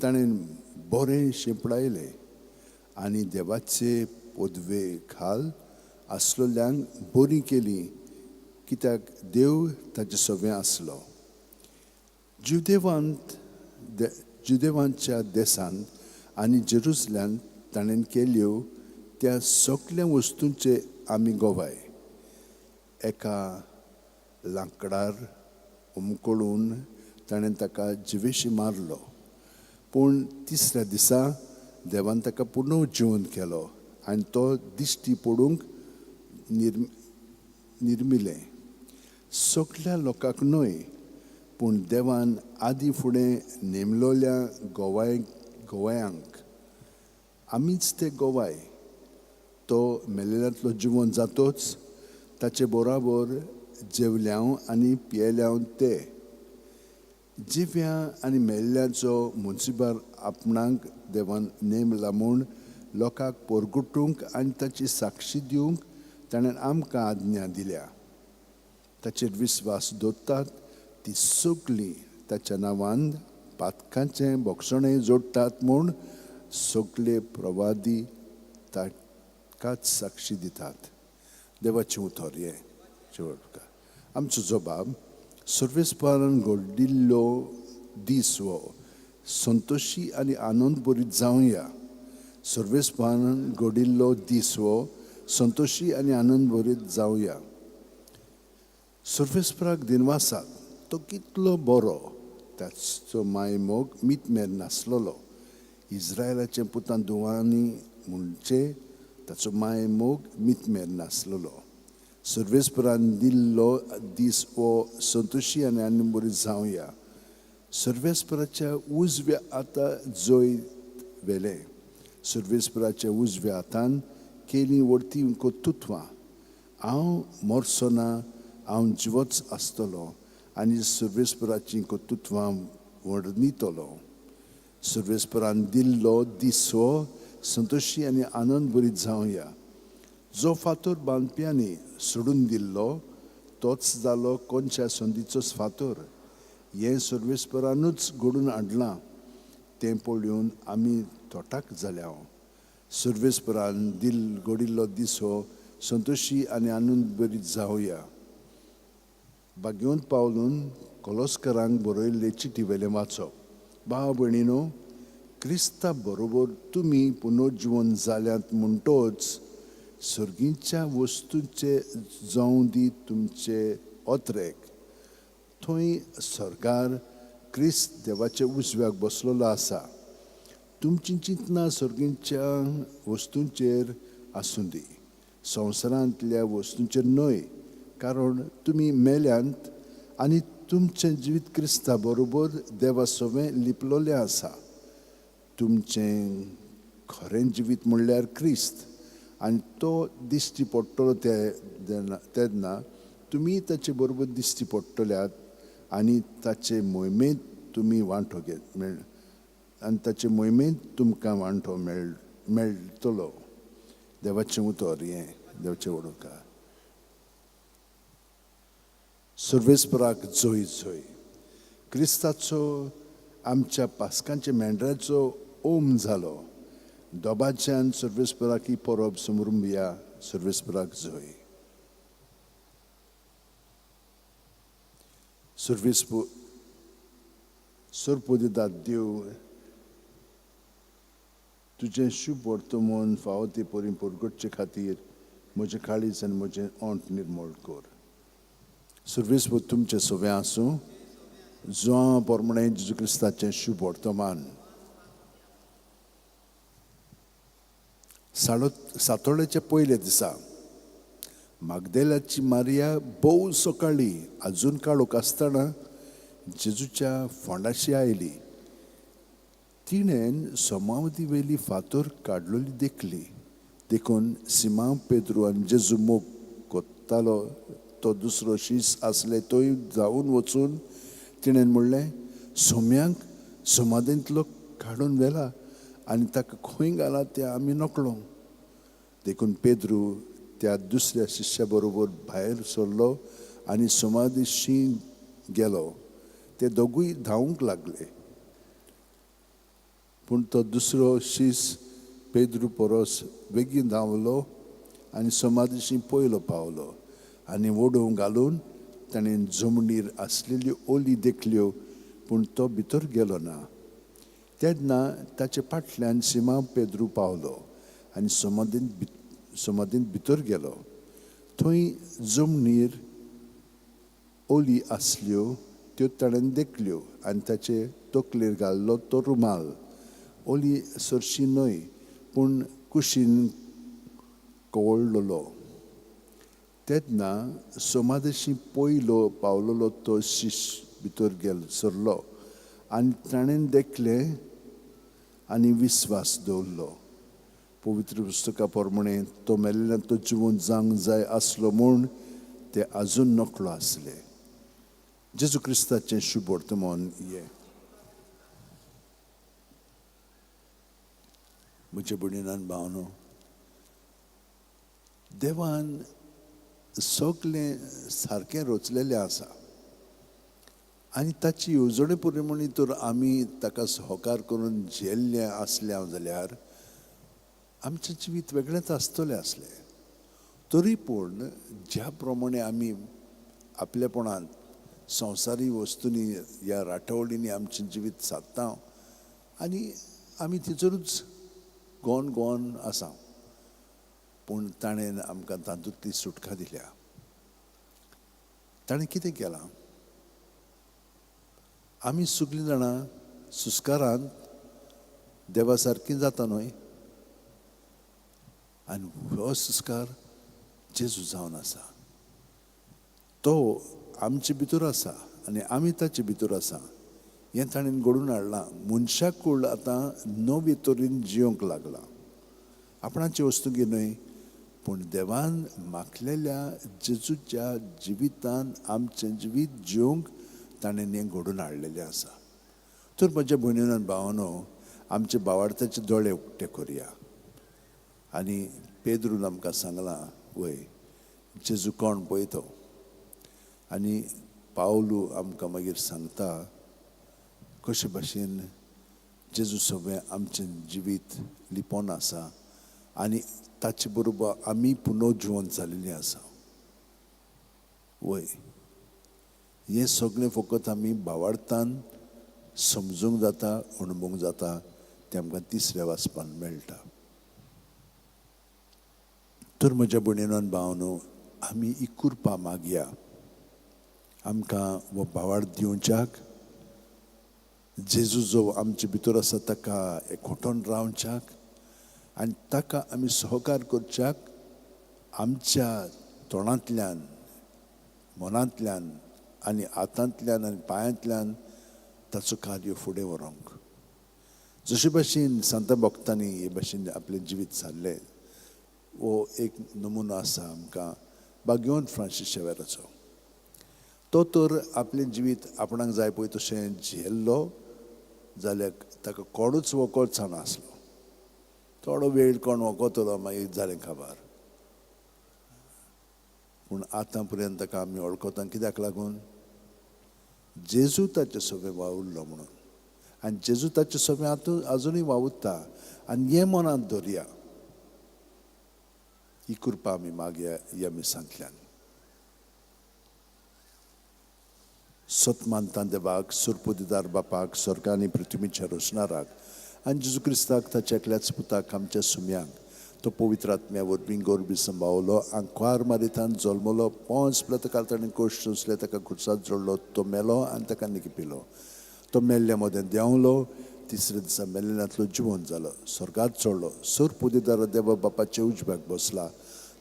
ताणें बरें शिंपडायलें आनी देवाचे पदवे खाल आसलोल्यांक बरी केली, कित्याक देव ताचे सगळें आसलो. जुदेवांच्या देशांत आनी जेरुसल्यांत ताणें केल्यो त्या सगल्या वस्तूंचे आमी गवाय. एका लांकडार उमकळून ताणें ताका जिवेशी मारलो, पूण तिसऱ्या दिसा देवान ताका पुनर्जिवन केलो आनी तो दिश्टी पडूंक निर्मिलें. सगल्या लोकांक न्हय, पूण देवान आदी फुडें नेमलोल्या गोवायांक आमीच ते गोवाय. तो मेलेल्यांतलो जिवन जातोच ताचे बराबर जेवल्यांव आनी पियेल्यांव ते जिव्या आनी मेल्ल्याचो मुन्सिबार आपणाक देवान नेमला म्हूण लोकांक पोरगुटूंक आनी ताची साक्षी दिवंक ताणें आमकां आज्ञा दिल्या. ताचेर विस्वास दवरतात ती सगळीं ताच्या नांवान पातकांचें भोगसणें जोडटात म्हूण सगळे प्रवादी ताकाच साक्षी दितात. देवाचें उतर हें शेवट. आमचो जबाब सर्वेस्परान घडिल्लो दीस हो संतोशी आनी आनंद भरीत जावया. सर्वेस्परान घडिल्लो दीस हो संतोशी आनी आनंद भरीत जावया. सर्वेस्पराक दिनवासात, तो कितलो बरो, ताचो मायमोग मीत मेर नासलेलो. इस्रायलाचे पुतां धुवांनी म्हणचे ताचो मायमोग मीत मेर नासलेलो. सर्वेस्परान दिल्लो दीस हो संतोशी आनी आनंद भरीत जावया. सर्वेस्पराच्या उजव्या हाता जैत व्हेलें. सर्वेस्पराच्या उजव्या हातान केलीं व्हडतीं कर्तुत्वां. हांव मरचो ना, हांव जिवोच आसतलो आनी सर्वेस्पराचीं कर्तुत्वां वर्णितलो. सर्वेस्परान दिल्लो दीस हो संतोशी आनी आनंद भरीत जावया. जो फातर बांदप्यांनी सोडून दिल्लो तोच जालो कोनशा संदीचोच फातर. हें सर्वेस्परानूच घडून हाडलां, तें पळोवन आमी तोटाक जाल्या. सर्वेस्परान दिल घडिल्लो दीस हो संतोशी आनी आनंद भरीत जावया. भाग्यवंत पावलून कोलोस्करांक बरयल्ले चिटी वेलें वाचप. भाव भयणीनो, क्रिस्ता बरोबर तुमी पुनर्जिवन जाल्यात म्हणटोच सर्गीच्या वस्तूंचे जावं दी तुमचे अत्रेक. थंय सर्गार क्रिस्त देवाच्या उजव्याक बसलेलो आसा. तुमचीं चिंतनां सर्गीच्या वस्तूंचेर आसूं दी, संवसारांतल्या वस्तूंचेर न्हय. कारण तुमी मेल्यांत आनी तुमचें जिवीत क्रिस्ता बरोबर देवा सवें लिपलोलें आसा. तुमचें खरें जिवीत म्हणल्यार क्रिस्त आनी तो दिश्टी पडटलो तेन्ना तुमी ताचे बरोबर दिश्टी पडटल्यात आनी ताचे मोहिमेंत तुमी वांटो घेत मेळ आनी ताचे मोहिमेंत तुमकां वांटो मेळटलो. देवाचें उतर हें देवाचें वडोवका. सर्वेस्पराक जय जय. क्रिस्ताचो आमच्या पास्कांच्या मेंढराचो ओम जालो. दोबाच्यान सर्वेस्पराक ही परब समरुंबया. सर्वेस्पराक जय. सर्पोदिदात देव, तुजें शुभ वर्तमान फावो ते परी परगटचे खातीर म्हजें काळीज आनी म्हजें ओंठ निर्मळ कर. सर्वेस्पर तुमचें सवें आसूं. जुआंव पोरमणें जेजू क्रिस्ताचें शुभ वर्तमान. सातोळ्याच्या पयल्या दिसा मागदेलाची मारिया भोव सकाळी अजून काळोख आसतना जेजूच्या फोंडाशी आयली. तिणें समावती वेली फातर काडलोली देखली. देखून सिमांव पेद्रू आनी जेजू मोग कोत्तालो तो दुसरो शीस आसले तोय धांवून वचून तिणें म्हणलें, सोम्यांक समाधींतलो काडून व्हेला आनी ताका खंय घाला तें आमी नकळो. देखून पेद्रू त्या दुसऱ्या शिश्या बरोबर भायर सरलो आनी समाधीशी गेलो. ते दोगूय धांवूंक लागले, पूण तो दुसरो शीस पेद्रू परस बेगीन धांवलो आनी समाधीशी पयलो पावलो आनी ओडोवंक घालून ताणें जमनीर आसलेल्यो ओली देखल्यो, पूण तो भितर गेलो ना. तेन्ना ताचे फाटल्यान सिमांव पेद्रू पावलो आनी समाधींत भितर गेलो. थंय जमनीर ओली आसल्यो त्यो ताणें देखल्यो आनी ताचे तकलेर घाल्लो तो रुमाल ओली सरशी न्हय, पूण कुशीन कवळलेलो. तेन्ना समाधीशी पयलो पावलेलो तो शीश भितर गेलो सरलो आनी ताणें देखलें आनी विस्वास दवरलो. पवित्र पुस्तका प्रमाणे तो मेल्ल्यान तो जिवन जावंक जाय आसलो म्हूण ते आजून नकळो आसले. जेजू क्रिस्ताचें शुभ वर्तमान हें. म्हजे भयणीन भावनो, देवान सगळें सारकें रचलेलें आसा आनी ताची येवजणे प्रमाणे तर आमी ताका सहकार करून झेल्लें आसलें जाल्यार आमचें जिवीत वेगळेंच आसतलें आसलें. तरी पूण ज्या प्रमाणे आमी आपलेपणांत संवसारी वस्तूंनी ह्या राटावळींनी आमचें जिवीत सादता आनी आमी थंयसरूच गोवन गोवन आसा, पूण ताणें आमकां तातूंतली सुटका दिल्या. ताणें कितें केलां, आमी सगळीं जाणां सुस्कारांत देवा सारकीं जाता न्हय, आनी हो सुस्कार जेजू जावन आसा. तो आमचे भितर आसा आनी आमी ताचे भितर आसा. हें ताणें घडोवन हाडलां. मनशाकूळ आतां नवे तरेन जियोंक लागलां, आपणाचे वस्तुगी न्हय, पूण देवान माखलेल्या जेजूच्या जिवितान आमचें जिवीत जिवंक ताणें हें घडोवन हाडलेलें आसा. तर म्हज्या भयणीन आनी भावानो, आमचे भावार्थाचे दोळे उक्ते करुया. आनी पेद्रून आमकां सांगलां, वय जेजू कोण पळय तो. आनी पावलू आमकां मागीर सांगता कशे भाशेन जेजू सगळें आमचें जिवीत लिपोन आसा आनी ताचे बरोबर आमी पुनः जिवन जाल्लीं आसा. वय हें सगळें फकत आमी भावार्थान समजूंक जाता, अणभवूंक जाता, तें आमकां तिसऱ्या वाचपान मेळटा. तर म्हज्या भयणीनो आनी भावानो, आमी ही कृपा मागया आमकां हो भावार्थ दिवच्याक, जेजू जो आमचे भितर आसा ताका एकवटून रावच्याक आनी ताका आमी सहकार करच्याक आमच्या तोंडांतल्यान, मनांतल्यान आनी हातांतल्यान आनी पांयांतल्यान ताचो कार्य फुडें व्हरूंक. जशे भाशेन सांता भक्तांनी हे भाशेन आपलें जिवीत सारलें, हो एक नमुनो आसा आमकां भाग्यवंत फ्रांसीस शेवेराचो. तो तर आपलें जिवीत आपणाक जाय पळय तशें झेल्लो जाल्यार ताका कोणूच वखद नासलो. थोडो वेळ कोण वखतलो, मागीर जालें खबर. पूण आतां पर्यंत ताका आमी वळखता कित्याक लागून, जेजू ताचे सगळें वावुरलो म्हणून. आनी जेजू ताचे सगळें आतां आजुनूय वावुरता. आनी हें मनांत दवरया, ही कृपा आमी मागया ह्या मिसांतल्यान. सत मानता देवाक, सुरपुदिदार बापाक, स्वर्ग आनी पृथ्वीच्या रोशनाराक आनी जेजू क्रिस्ताक ताच्या एकल्याच पुताक आमच्या सुम्यांक, तो पवित्र आत्म्या वरवीं गोरबी संभावलो, आंकवार मारितान जल्मलो, पोंच प्लतकाल ताणें कोश सोंसले, ताका खुर्सात जोडलो, तो मेलो आनी ताका निकिपिलो, तो मेल्ल्या मदें देंवलो, तिसऱ्या दिसा मेल्ल्यांतलो जिवन जालो, स्वर्गात चडलो, सुरपुदिदार देवा बापाच्या उजव्याक बसला,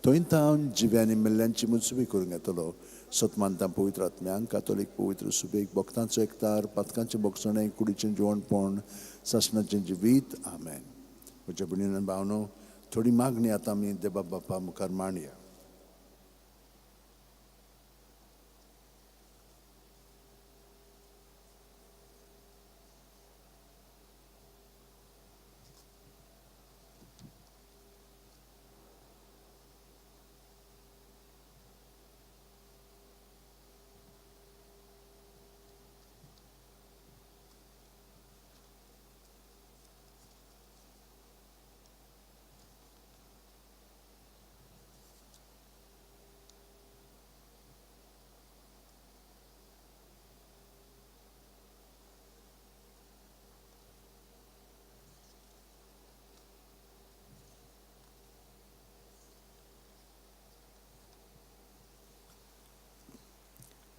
थंय तावन जिव्यांनी मेल्ल्यांची मुजबी करूंक येतलो. सतमानता पवित्र आत्म्यांक, कातोलीक पवित्र सुबेक, भक्तांचो एकतार, पातकांचें भोगसणें, कुडीचें जिवणपण, सासणाचें जिवीत. आमेन. म्हज्या भयणीन भावनो, थोडी मागणी आतां आमी देवा बापा मुखार मांडया.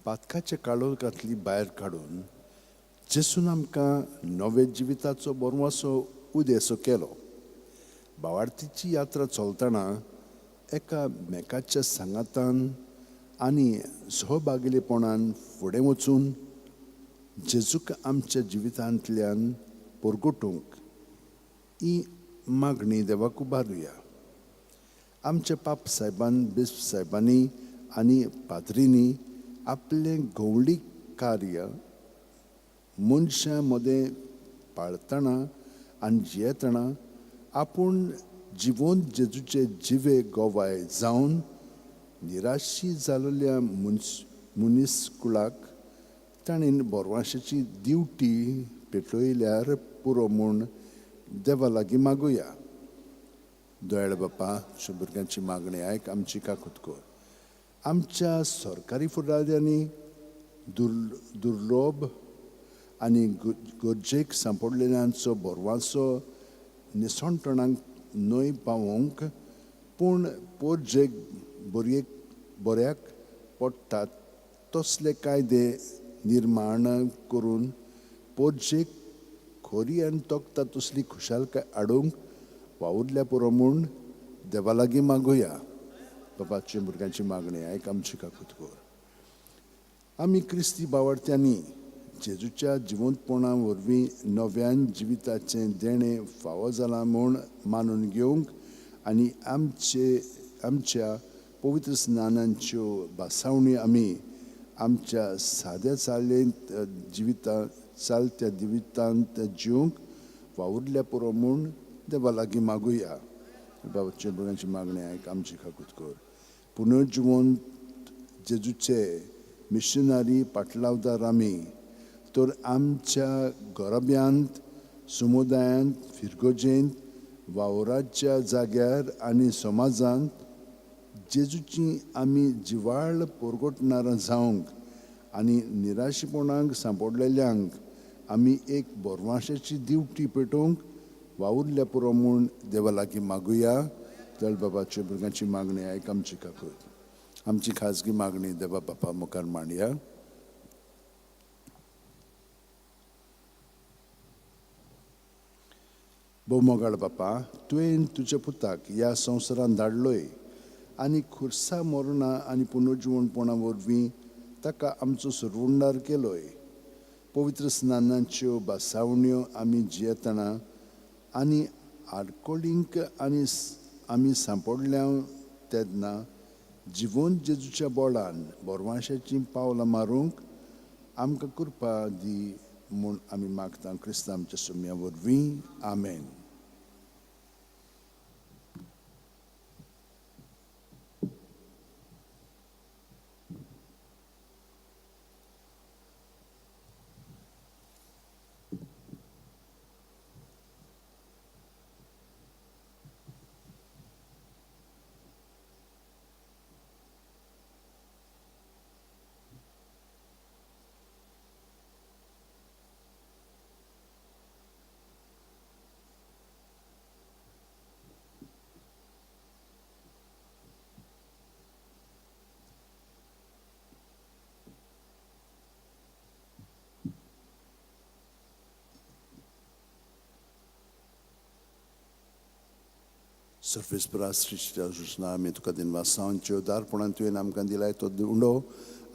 पातकाच्या काळोखांतली भायर काडून जेसून आमकां नवे जिविताचो बरवासो उदेसो केलो. भावार्थीची यात्रा चलतना एका मेकाच्या सांगातान आनी सहभागिलेपणान फुडें वचून जेजूक आमच्या जिवितांतल्यान परगटूंक ही मागणी देवाक उबारुया. आमच्या पाप सायबान, बिस्प सायबांनी आनी पाद्रींनी आपलें गवळीक कार्य मनशां मदें पाळतना आनी जियेतना आपूण जिवंत जेजूचे जिवे गवाय जावन निराशी जाल्ल्या मनीस कुळाक ताणें बोरवांशाची दिवटी पेटयल्यार पुरो म्हूण देवा लागीं मागुया. दयाळ बापा, तुज्या भुरग्यांची मागणी आयक, आमची काकूत कर. आमच्या सरकारी फुडाऱ्यांनी दुर्लोभ आनी गरजेक सांपडलेल्यांचो बोरवांचो निसणटणाक न्हय पावोवंक, पूण पोरजेक बऱ्याक पडटात तसले कायदे निर्माण करून पोरजेक खरी आनी तोखता तसली खुशालकाय हाडूंक वावुरल्या पुरो म्हूण देवा लागीं मागुया. बाबाची भुरग्यांची मागणी आयक, आमची काकूत कर. आमी क्रिस्ती बावडत्यांनी जेजूच्या जिवंतपणा वरवीं नव्यान जिविताचें देणें फावो जालां म्हूण मानून घेवंक आनी आमच्या पवित्र स्नानांच्यो भासावणी आमी आमच्या साद्या चालेंत जिविता चालत्या जिवितांत जिवंक वावुरल्या पुरो म्हूण देवा लागीं मागुया. बाबाच्या भुरग्यांची मागणी आयक, आमची काकूत कर. पुनर्जिवंत जेजूचे मिशनरी पाटलावदार आमी तर आमच्या घराब्यांत, समुदायांत, फिरगोजेंत, वावराच्या जाग्यार आनी समाजांत जेजूची आमी जिवाळ पोरगोटणारां जावंक आनी निराशेपणाक सांपडलेल्यांक आमी एक बोरवांशाची दिवटी पेटोवंक वावुरल्या पुरो म्हूण देवा लागीं मागुया. दल बाबाच्या भुरग्यांची मागणी आयक, आमची काकूत. आमची खाजगी मागणी देवा बापा मुखार मांडया. भोवमोगाळ बापा, तुवें तुज्या पुताक ह्या संवसारांत धाडलोय आनी खुर्सा मरणां आनी पुनर्जिवणपणा वरवीं ताका आमचो सरवंडार केलोय. पवित्र स्नानाच्यो भासावण्यो आमी जियेतना आनी आडकोळींक आनी आमी सांपडल्या तेन्ना जिवंत जेजूच्या बोळान बोरवांशाचीं पावलां मारूंक आमकां कृपा दी म्हूण आमी मागता क्रिस्तांव आमच्या सुम्या वरवीं. आमेन. सर्वेस्परा सृश्टीच्या रचना आमी तुका दिनवासांचे उदारपणान तुवें आमकां दिलाय तो उंडो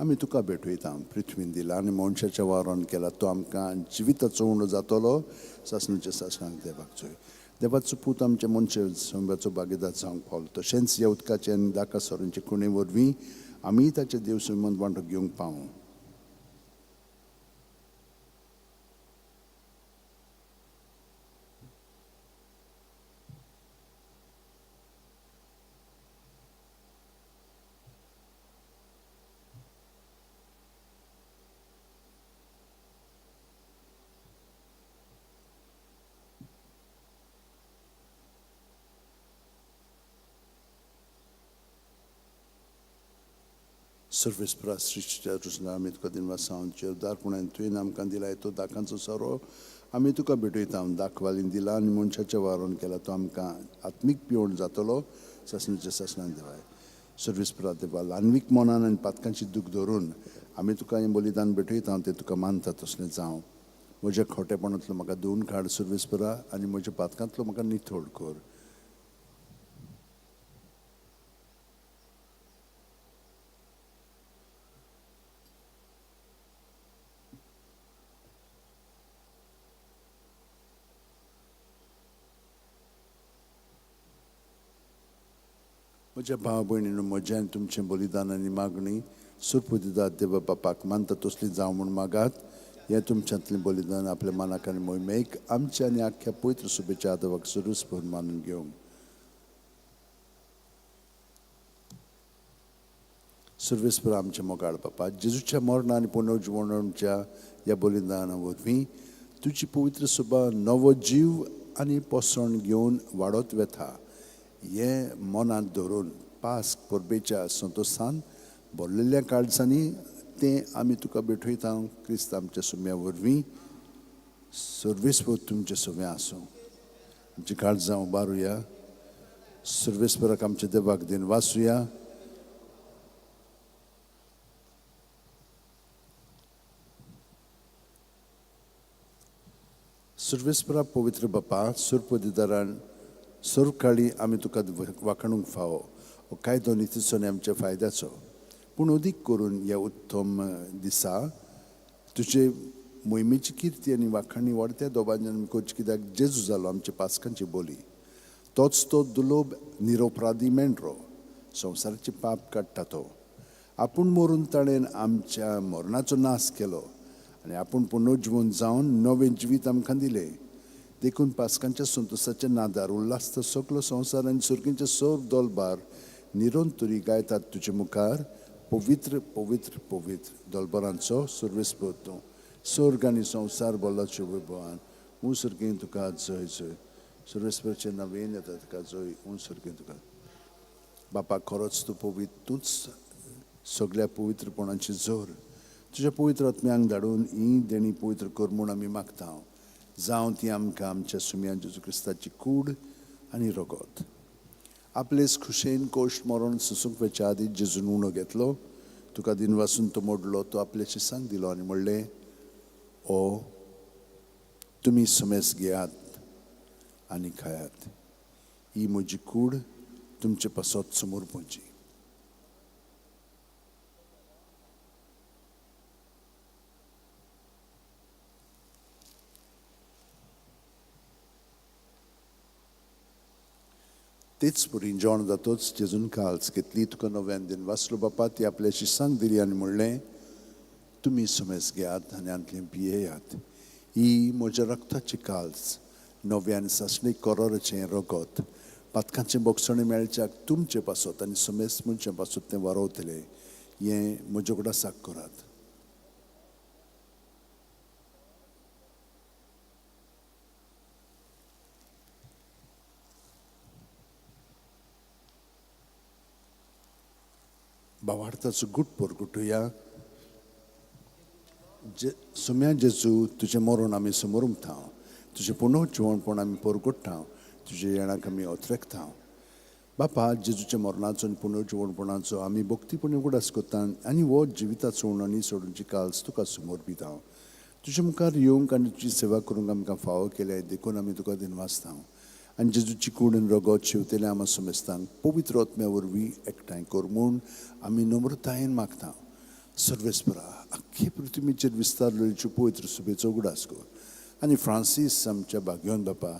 आमी तुका भेटयता. पृथ्वीन दिला आनी मनशाच्या वावरान केला तो आमकां जिविताचो उंडो जातलो. सासणाच्या सासणाक देवाक चोय. देवाचो पूत आमच्या मनशा संब्याचो भागीदार जावंक पावलो, तशेंच ह्या उदकाचे आनी दाका सोरांचे खुणे वरवीं आमी ताच्या देव संबंद वांटो घेवंक पावूं. सर्वेस्परा सृश्टीच्या रचना आमी तुका दिनवासांचे उदारपणान तुवें आमकां दिलाय तो दाकांचो सोरो आमी तुका भेटयता. दाखवालीन दिला आनी मनशाच्या वावरान केला तो आमकां आत्मीक पिवण जातलो. सासणाच्या सासणान देवाय. सर्वेस्परा देवा, ल्हानवीक मनान आनी पातकांची दूख धरून आमी तुका हें बलिदान भेटयता, तें तुका मानता तसलें जावं. म्हज्या खोटेपणांतलो म्हाका धुवन काड सर्वेस्परा आनी म्हज्या पातकांतलो म्हाका नितळ कर. म्हज्या भाव भयणीनो, म्हज्या आनी तुमचें बलिदान आनी मागणी सुरपुदिदात देवा बापाक मानता तसली जावं म्हूण मागात. हें तुमच्यांतलें बलिदान आपल्या मनाक आनी मोहिमेक आमच्या आनी आख्ख्या पवित्र सुबेच्या आदवाक सुरूस भरून मानून घेवंक. सर्वेस्पर आमच्या मोगाळ बापा, जेजूच्या मरणा आनी पुनर्जिवणाच्या ह्या बलिदाना वरवीं तुजी पवित्र सभा नवो जीव आनी पोसण घेवन वाडत वेता हें मनांत धरून पास्क परबेच्या संतोशान भरलेल्या काळजांनी तें आमी तुका भेटयता. क्रिस्त आमच्या सुम्या वरवीं. सर्वेस्पर तुमचें सगळें आसूं. आमची काळजां उबारुया. सर्वेस्पराक आमच्या देवाक दिन वाचुया. सर्वेस्परा पवित्र बापा, सुरपदिदारान सर्व काळी आमी तुका वाखाणूंक फावो. हो कायदो नितीचो आनी आमच्या फायद्याचो, पूण अदीक करून ह्या उत्तम दिसा तुजे मोहिमेची किर्ती आनी वाखाणी वाडत्या दोबांच्यान करची, कित्याक जेजू जालो आमच्या पास्कांची बोली. तोच तो दुलोब निरोपराधी मेंढरो, संवसाराचे पाप काडटा तो. आपूण मरून ताणें आमच्या मरणाचो नाश केलो आनी आपूण पुनर्जिवन जावन नवें जिवीत आमकां दिलें. देखून पास्कांच्या संतोशाच्या नादार उल्हासता सगलो संवसार आनी सर्गींचे सर्व दोलबार निरंतरी गायतात तुजे मुखार, पवित्र पवित्र पवित्र दोलबारांचो सर्वेस्पर तूं. स्वर्ग आनी संवसार बोलाच्यो वैभवान. ऊं सर्गीं तुका जय जय. सर्वेस्पराचें नवेन येता तुका जय. ऊं सर्गीं तुका. बापा, खरोच तूं पवित्र, तूंच सगळ्या पवित्रपणाची जोर. तुज्या पवित्र आत्म्यांक धाडून ही देणी पवित्र कर म्हूण आमी मागता. जावं ती आमकां आमच्या सुम्या जेजू क्रिस्ताची कूड आनी रगत. आपलेच खुशेन कोश्ट मरण सोसूंक वचच्या आदी जेजून उणो घेतलो, तुका दिनवासून तो मोडलो, तो आपल्या शिसांक दिलो आनी म्हणलें, ओ तुमी समेस घेयात आनी खायात, ही म्हजी कूड तुमचे पासत समोर पोवची. तेच परी जेवण जातोच जेजून काल्स घेतली, तुका नव्यान दिन वाचलो बापा, ती आपल्या शिसांक दिली आनी म्हणलें, तुमी समेस घेयात आनी आंतलें पियेयात, ही म्हज्या रक्ताची काल्स, नव्यान सासणी कोरोराचें रगत, पातकांचें बोगसणें मेळच्याक तुमचे पासत आनी समेस मनशां पासत तें वारोवतलें. हें म्हज्या उगडासाक करात. भावार्थाचो गुट परगुटुया. सुम्या जेजू, तुजें मरण आमी समोर उमता, तुजें पुनर्जिवणपण आमी परगुट्टा, तुजे येणाक आमी अत्रेकता. बापा, जेजूच्या मरणाचो आनी पुनर्जिवणपणाचो आमी भक्तीपणी उगडास करता आनी हो जिविताचो उणो सोडूनची काल्स तुका समोर दिता. तुजे मुखार येवंक आनी तुजी सेवा करूंक आमकां फावो केल्या, देखून आमी तुका दिनवासता. आनी जेजूची कूड आनी रगत शेवतेल्या आमा समेस्तांक पवित्र आत्म्या वरवीं एकठांय कर म्हूण आमी नम्रतायेन मागता. सर्वेस्परा, आख्खे पृथ्वीचेर विस्तारलेली पवित्र सभेचो उगडास कर आनी फ्रांसीस आमच्या भाग्योन बापा,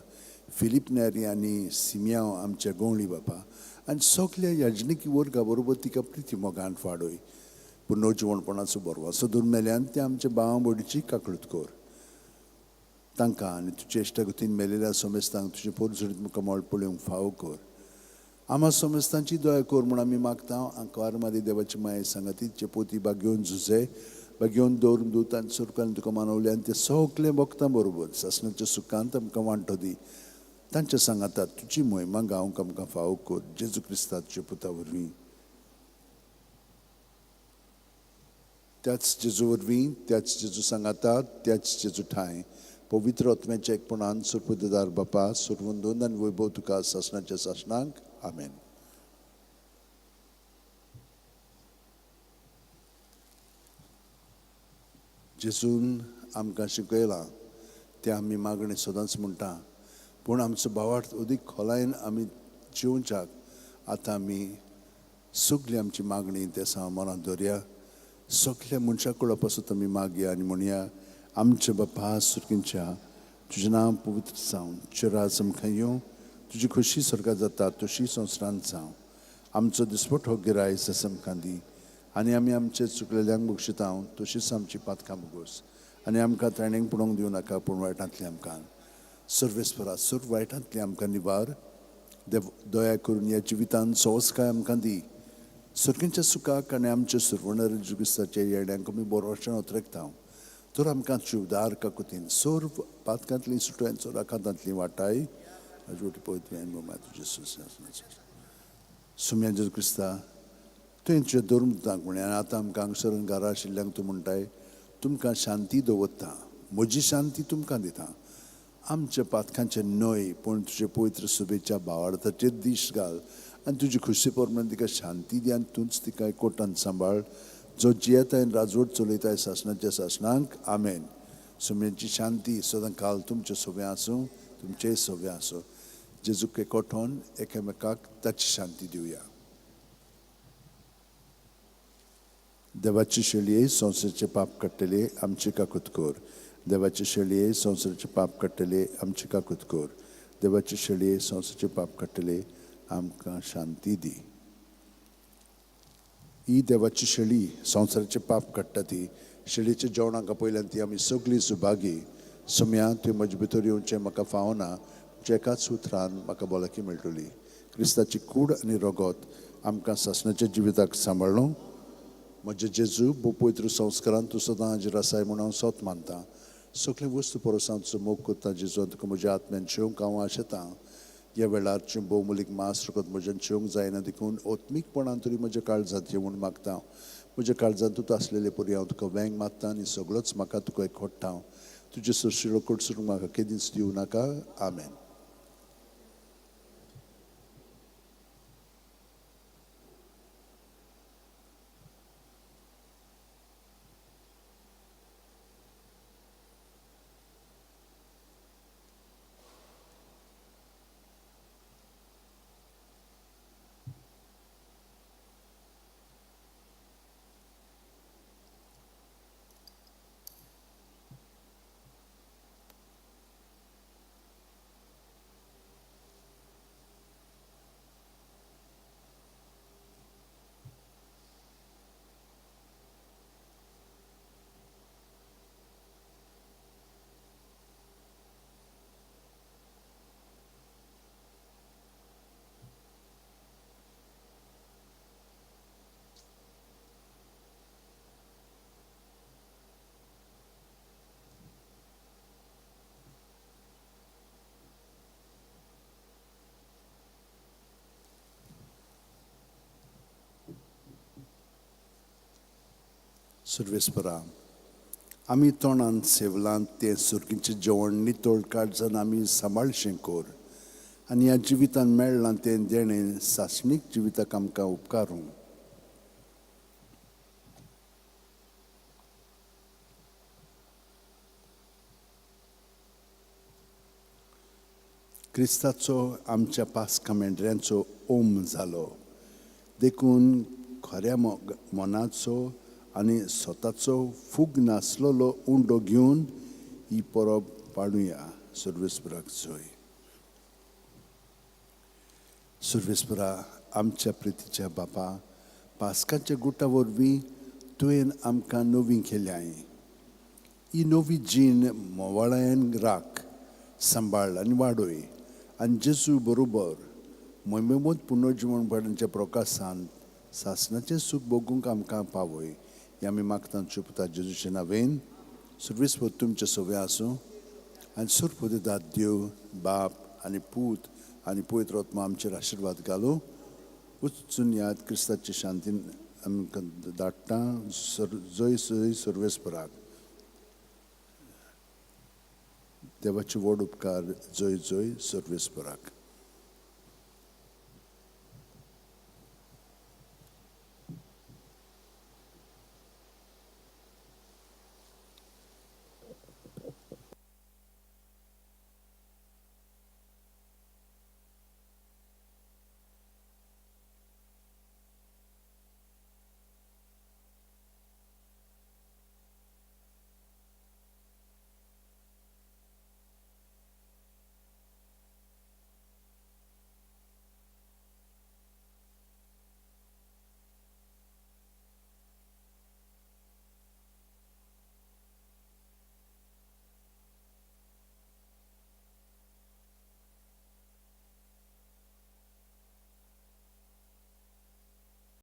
फिलीप नेरी आनी सिमियांव आमच्या गोंवळी बापा आनी सगल्या याजनिकी वर्गा बरोबर तिका प्रिती मोगान फाडय. पुनर्जिवणपणाचो बरवासो धरून मेल्यान ते आमच्या भाव भयणीची काकळूत कर. तांकां आनी तुजे इश्टागतीन मेलेल्या समेस्तांक तुजें पोरझडीत मुखामळ पळोवंक फावो कर. आमा समेस्तांची दया कर म्हूण आमी मागता. आंकवार मारी देवाची माये सांगाती जे पोती बागेवन झुजे बागेवन दवरून दूत आनी सरकारान तुका मानवले आनी ते सगळे भक्तां बरोबर सासणाच्या सुखांत आमकां वांटो दी. तांच्या सांगातात तुजी मोहिमा गावंक आमकां फावो कर. जेजू क्रिस्ता तुज्या पुता वरवीं. त्याच जेजू वरवीं, त्याच जेजू सांगातात, त्याच जेजू ठांय पवित्र आत्म्याच्या एकपणान सुरपुदेदार बापा, सुरवंदून आनी वैभव तुका सासणाच्या सासणाक. आमेन. जेजून आमकां शिकयलां तें आमी मागणें सदांच म्हणटा, पूण आमचो भावार्थ अदीक खोलायेन आमी जिवच्याक आतां आमी सगळी आमची मागणी तेसां मनांत दवरया. सगल्या मनशां कुळा पासून आमी मागया आनी म्हणया, आमच्या बापा सुरकींच्या, तुजें नांव पवित्र जावं, तुजें राज आमकां येवं, तुजी खोशी स्वर्गात जाता तशी संवसारांत जावं. आमचो दिसपटो गिरायस आमकां दी आनी आमी आमचे चुकलेल्यांक बक्षिता तशीच आमची पातकां भोगोस आनी आमकां ताणेंक पडोवंक दिवं नाका, पूण वायटांतली आमकां सर्वेस्परा सर्व वायटांतली आमकां निवार. देव दया करून ह्या जिवितान सवसकाय आमकां दी. सर्गींच्या सुखाक आनी आमच्या सुरवणार जेजू क्रिस्ताच्या येण्यांक आमी बरोवचें उतरेकता तर आमकां शिवदार काकुतीन सर्व पातकांतली सुटोयांचो राखातांतली वाटाय अजवटी पवित्र तुजे सुम्या जेजू क्रिस्ता तुवें तुज्या धर्मदूतांक म्हळें आनी आतां आमकां हांगसर घरा आशिल्ल्यांक तूं म्हणटाय तुमकां शांती दवरता म्हजी शांती तुमकां दिता आमच्या पातकांचें न्हय पूण तुजे पवित्र सभेच्या भावार्थाचेर दीस घाल आनी तुजी खुशी प्रमाण तिका शांती दी आनी तूंच तिका कोटान सांबाळ जो जियेताय आनी राजवट चलयताय सासणाच्या सासणांक आमेन. सुम्यांची शांती सदां काल तुमचें सोबें आसूं तुमचेय सोबें आसूं. जेजूक एकवटोन एकामेकाक ताची शांती दिवया. देवाची शेळये संवसाराचें पाप काडटले आमची काकूत कर. देवाची शेळये संवसाराचें पाप काडटले आमची काकूत कर. देवाची शेळये संवसाराचें पाप काडटले आमकां शांती दी. ही देवाची शेळी संवसाराचें पाप काडटा ती शेळीच्या जेवणाक आपयल्यान ती आमी सगळीं सुभागी. सम्या तुवें म्हजे भितर येवचें म्हाका फावना तुज्या एकाच उतरान म्हाका भलायकी मेळटली. क्रिस्ताची कूड आनी रगत आमकां सासणाच्या जिविताक सांबाळ्ळो. म्हजे जेजू भोव पवित्र संस्कारान तूं सदां हाजीर आसाय म्हूण हांव सोत मानता. सगळे वस्तू परस हांव तुजो मोग करता जेजू तुका म्हज्या आत्म्यान शेवंक हांव आशेतां. ह्या वेळार भोवमूलीक मास रगत म्हज्यान शेवंक जायना देखून आत्मीकपणान तरी म्हज्या काळजांत येवन मागता. म्हज्या काळजांत तूं आसलेले परी हांव तुका वेंग मारता आनी सगळोच म्हाका तुका एकवट्टा. तुजे सरशिलो कडसून म्हाका केदींच दिवं नाका. आमेन. सर्वेस्परा आमी तोंडान सेवलां तें सुर्गीचें जेवण नितळ काळजान आमी सांबाळशें कर आनी ह्या जिवितान मेळ्ळां तें देणें सासणीक जिविताक आमकां उपकारूं. क्रिस्ताचो आमच्या पास्का मेंढऱ्यांचो ओम जालो देखून खऱ्या मनाचो आनी स्वताचो फूग नासलेलो उंडो घेवन ही परब पाडुया. सर्वेस्पराक जय. सर्वेस्परा आमच्या प्रितीच्या बापा पास्काच्या गुटा वरवीं तुवें आमकां नवी केल्याय. ही नवी जीण मोवाळायन राख सांबाळ आनी वाडय आनी जेजू बरोबर मोहिमेमत पुनर्जिवन भरण्याच्या प्रकाशान सासणाचें सूख भोगूंक आमकां पावय. हें आमी मागता पुता जेजूचे नांवेन. सर्वेस्पर तुमचें सगळें आसूं आनी सर्वपदात देव बाप आनी पूत आनी पवित्र आत्मा आमचेर आशिर्वाद घालूं. वचून याद क्रिस्ताचे शांतीन आमकां धाडटा. जय जय सर्वेस्पराक. देवाचे व्हड उपकार. जय जय सर्वेस्पराक.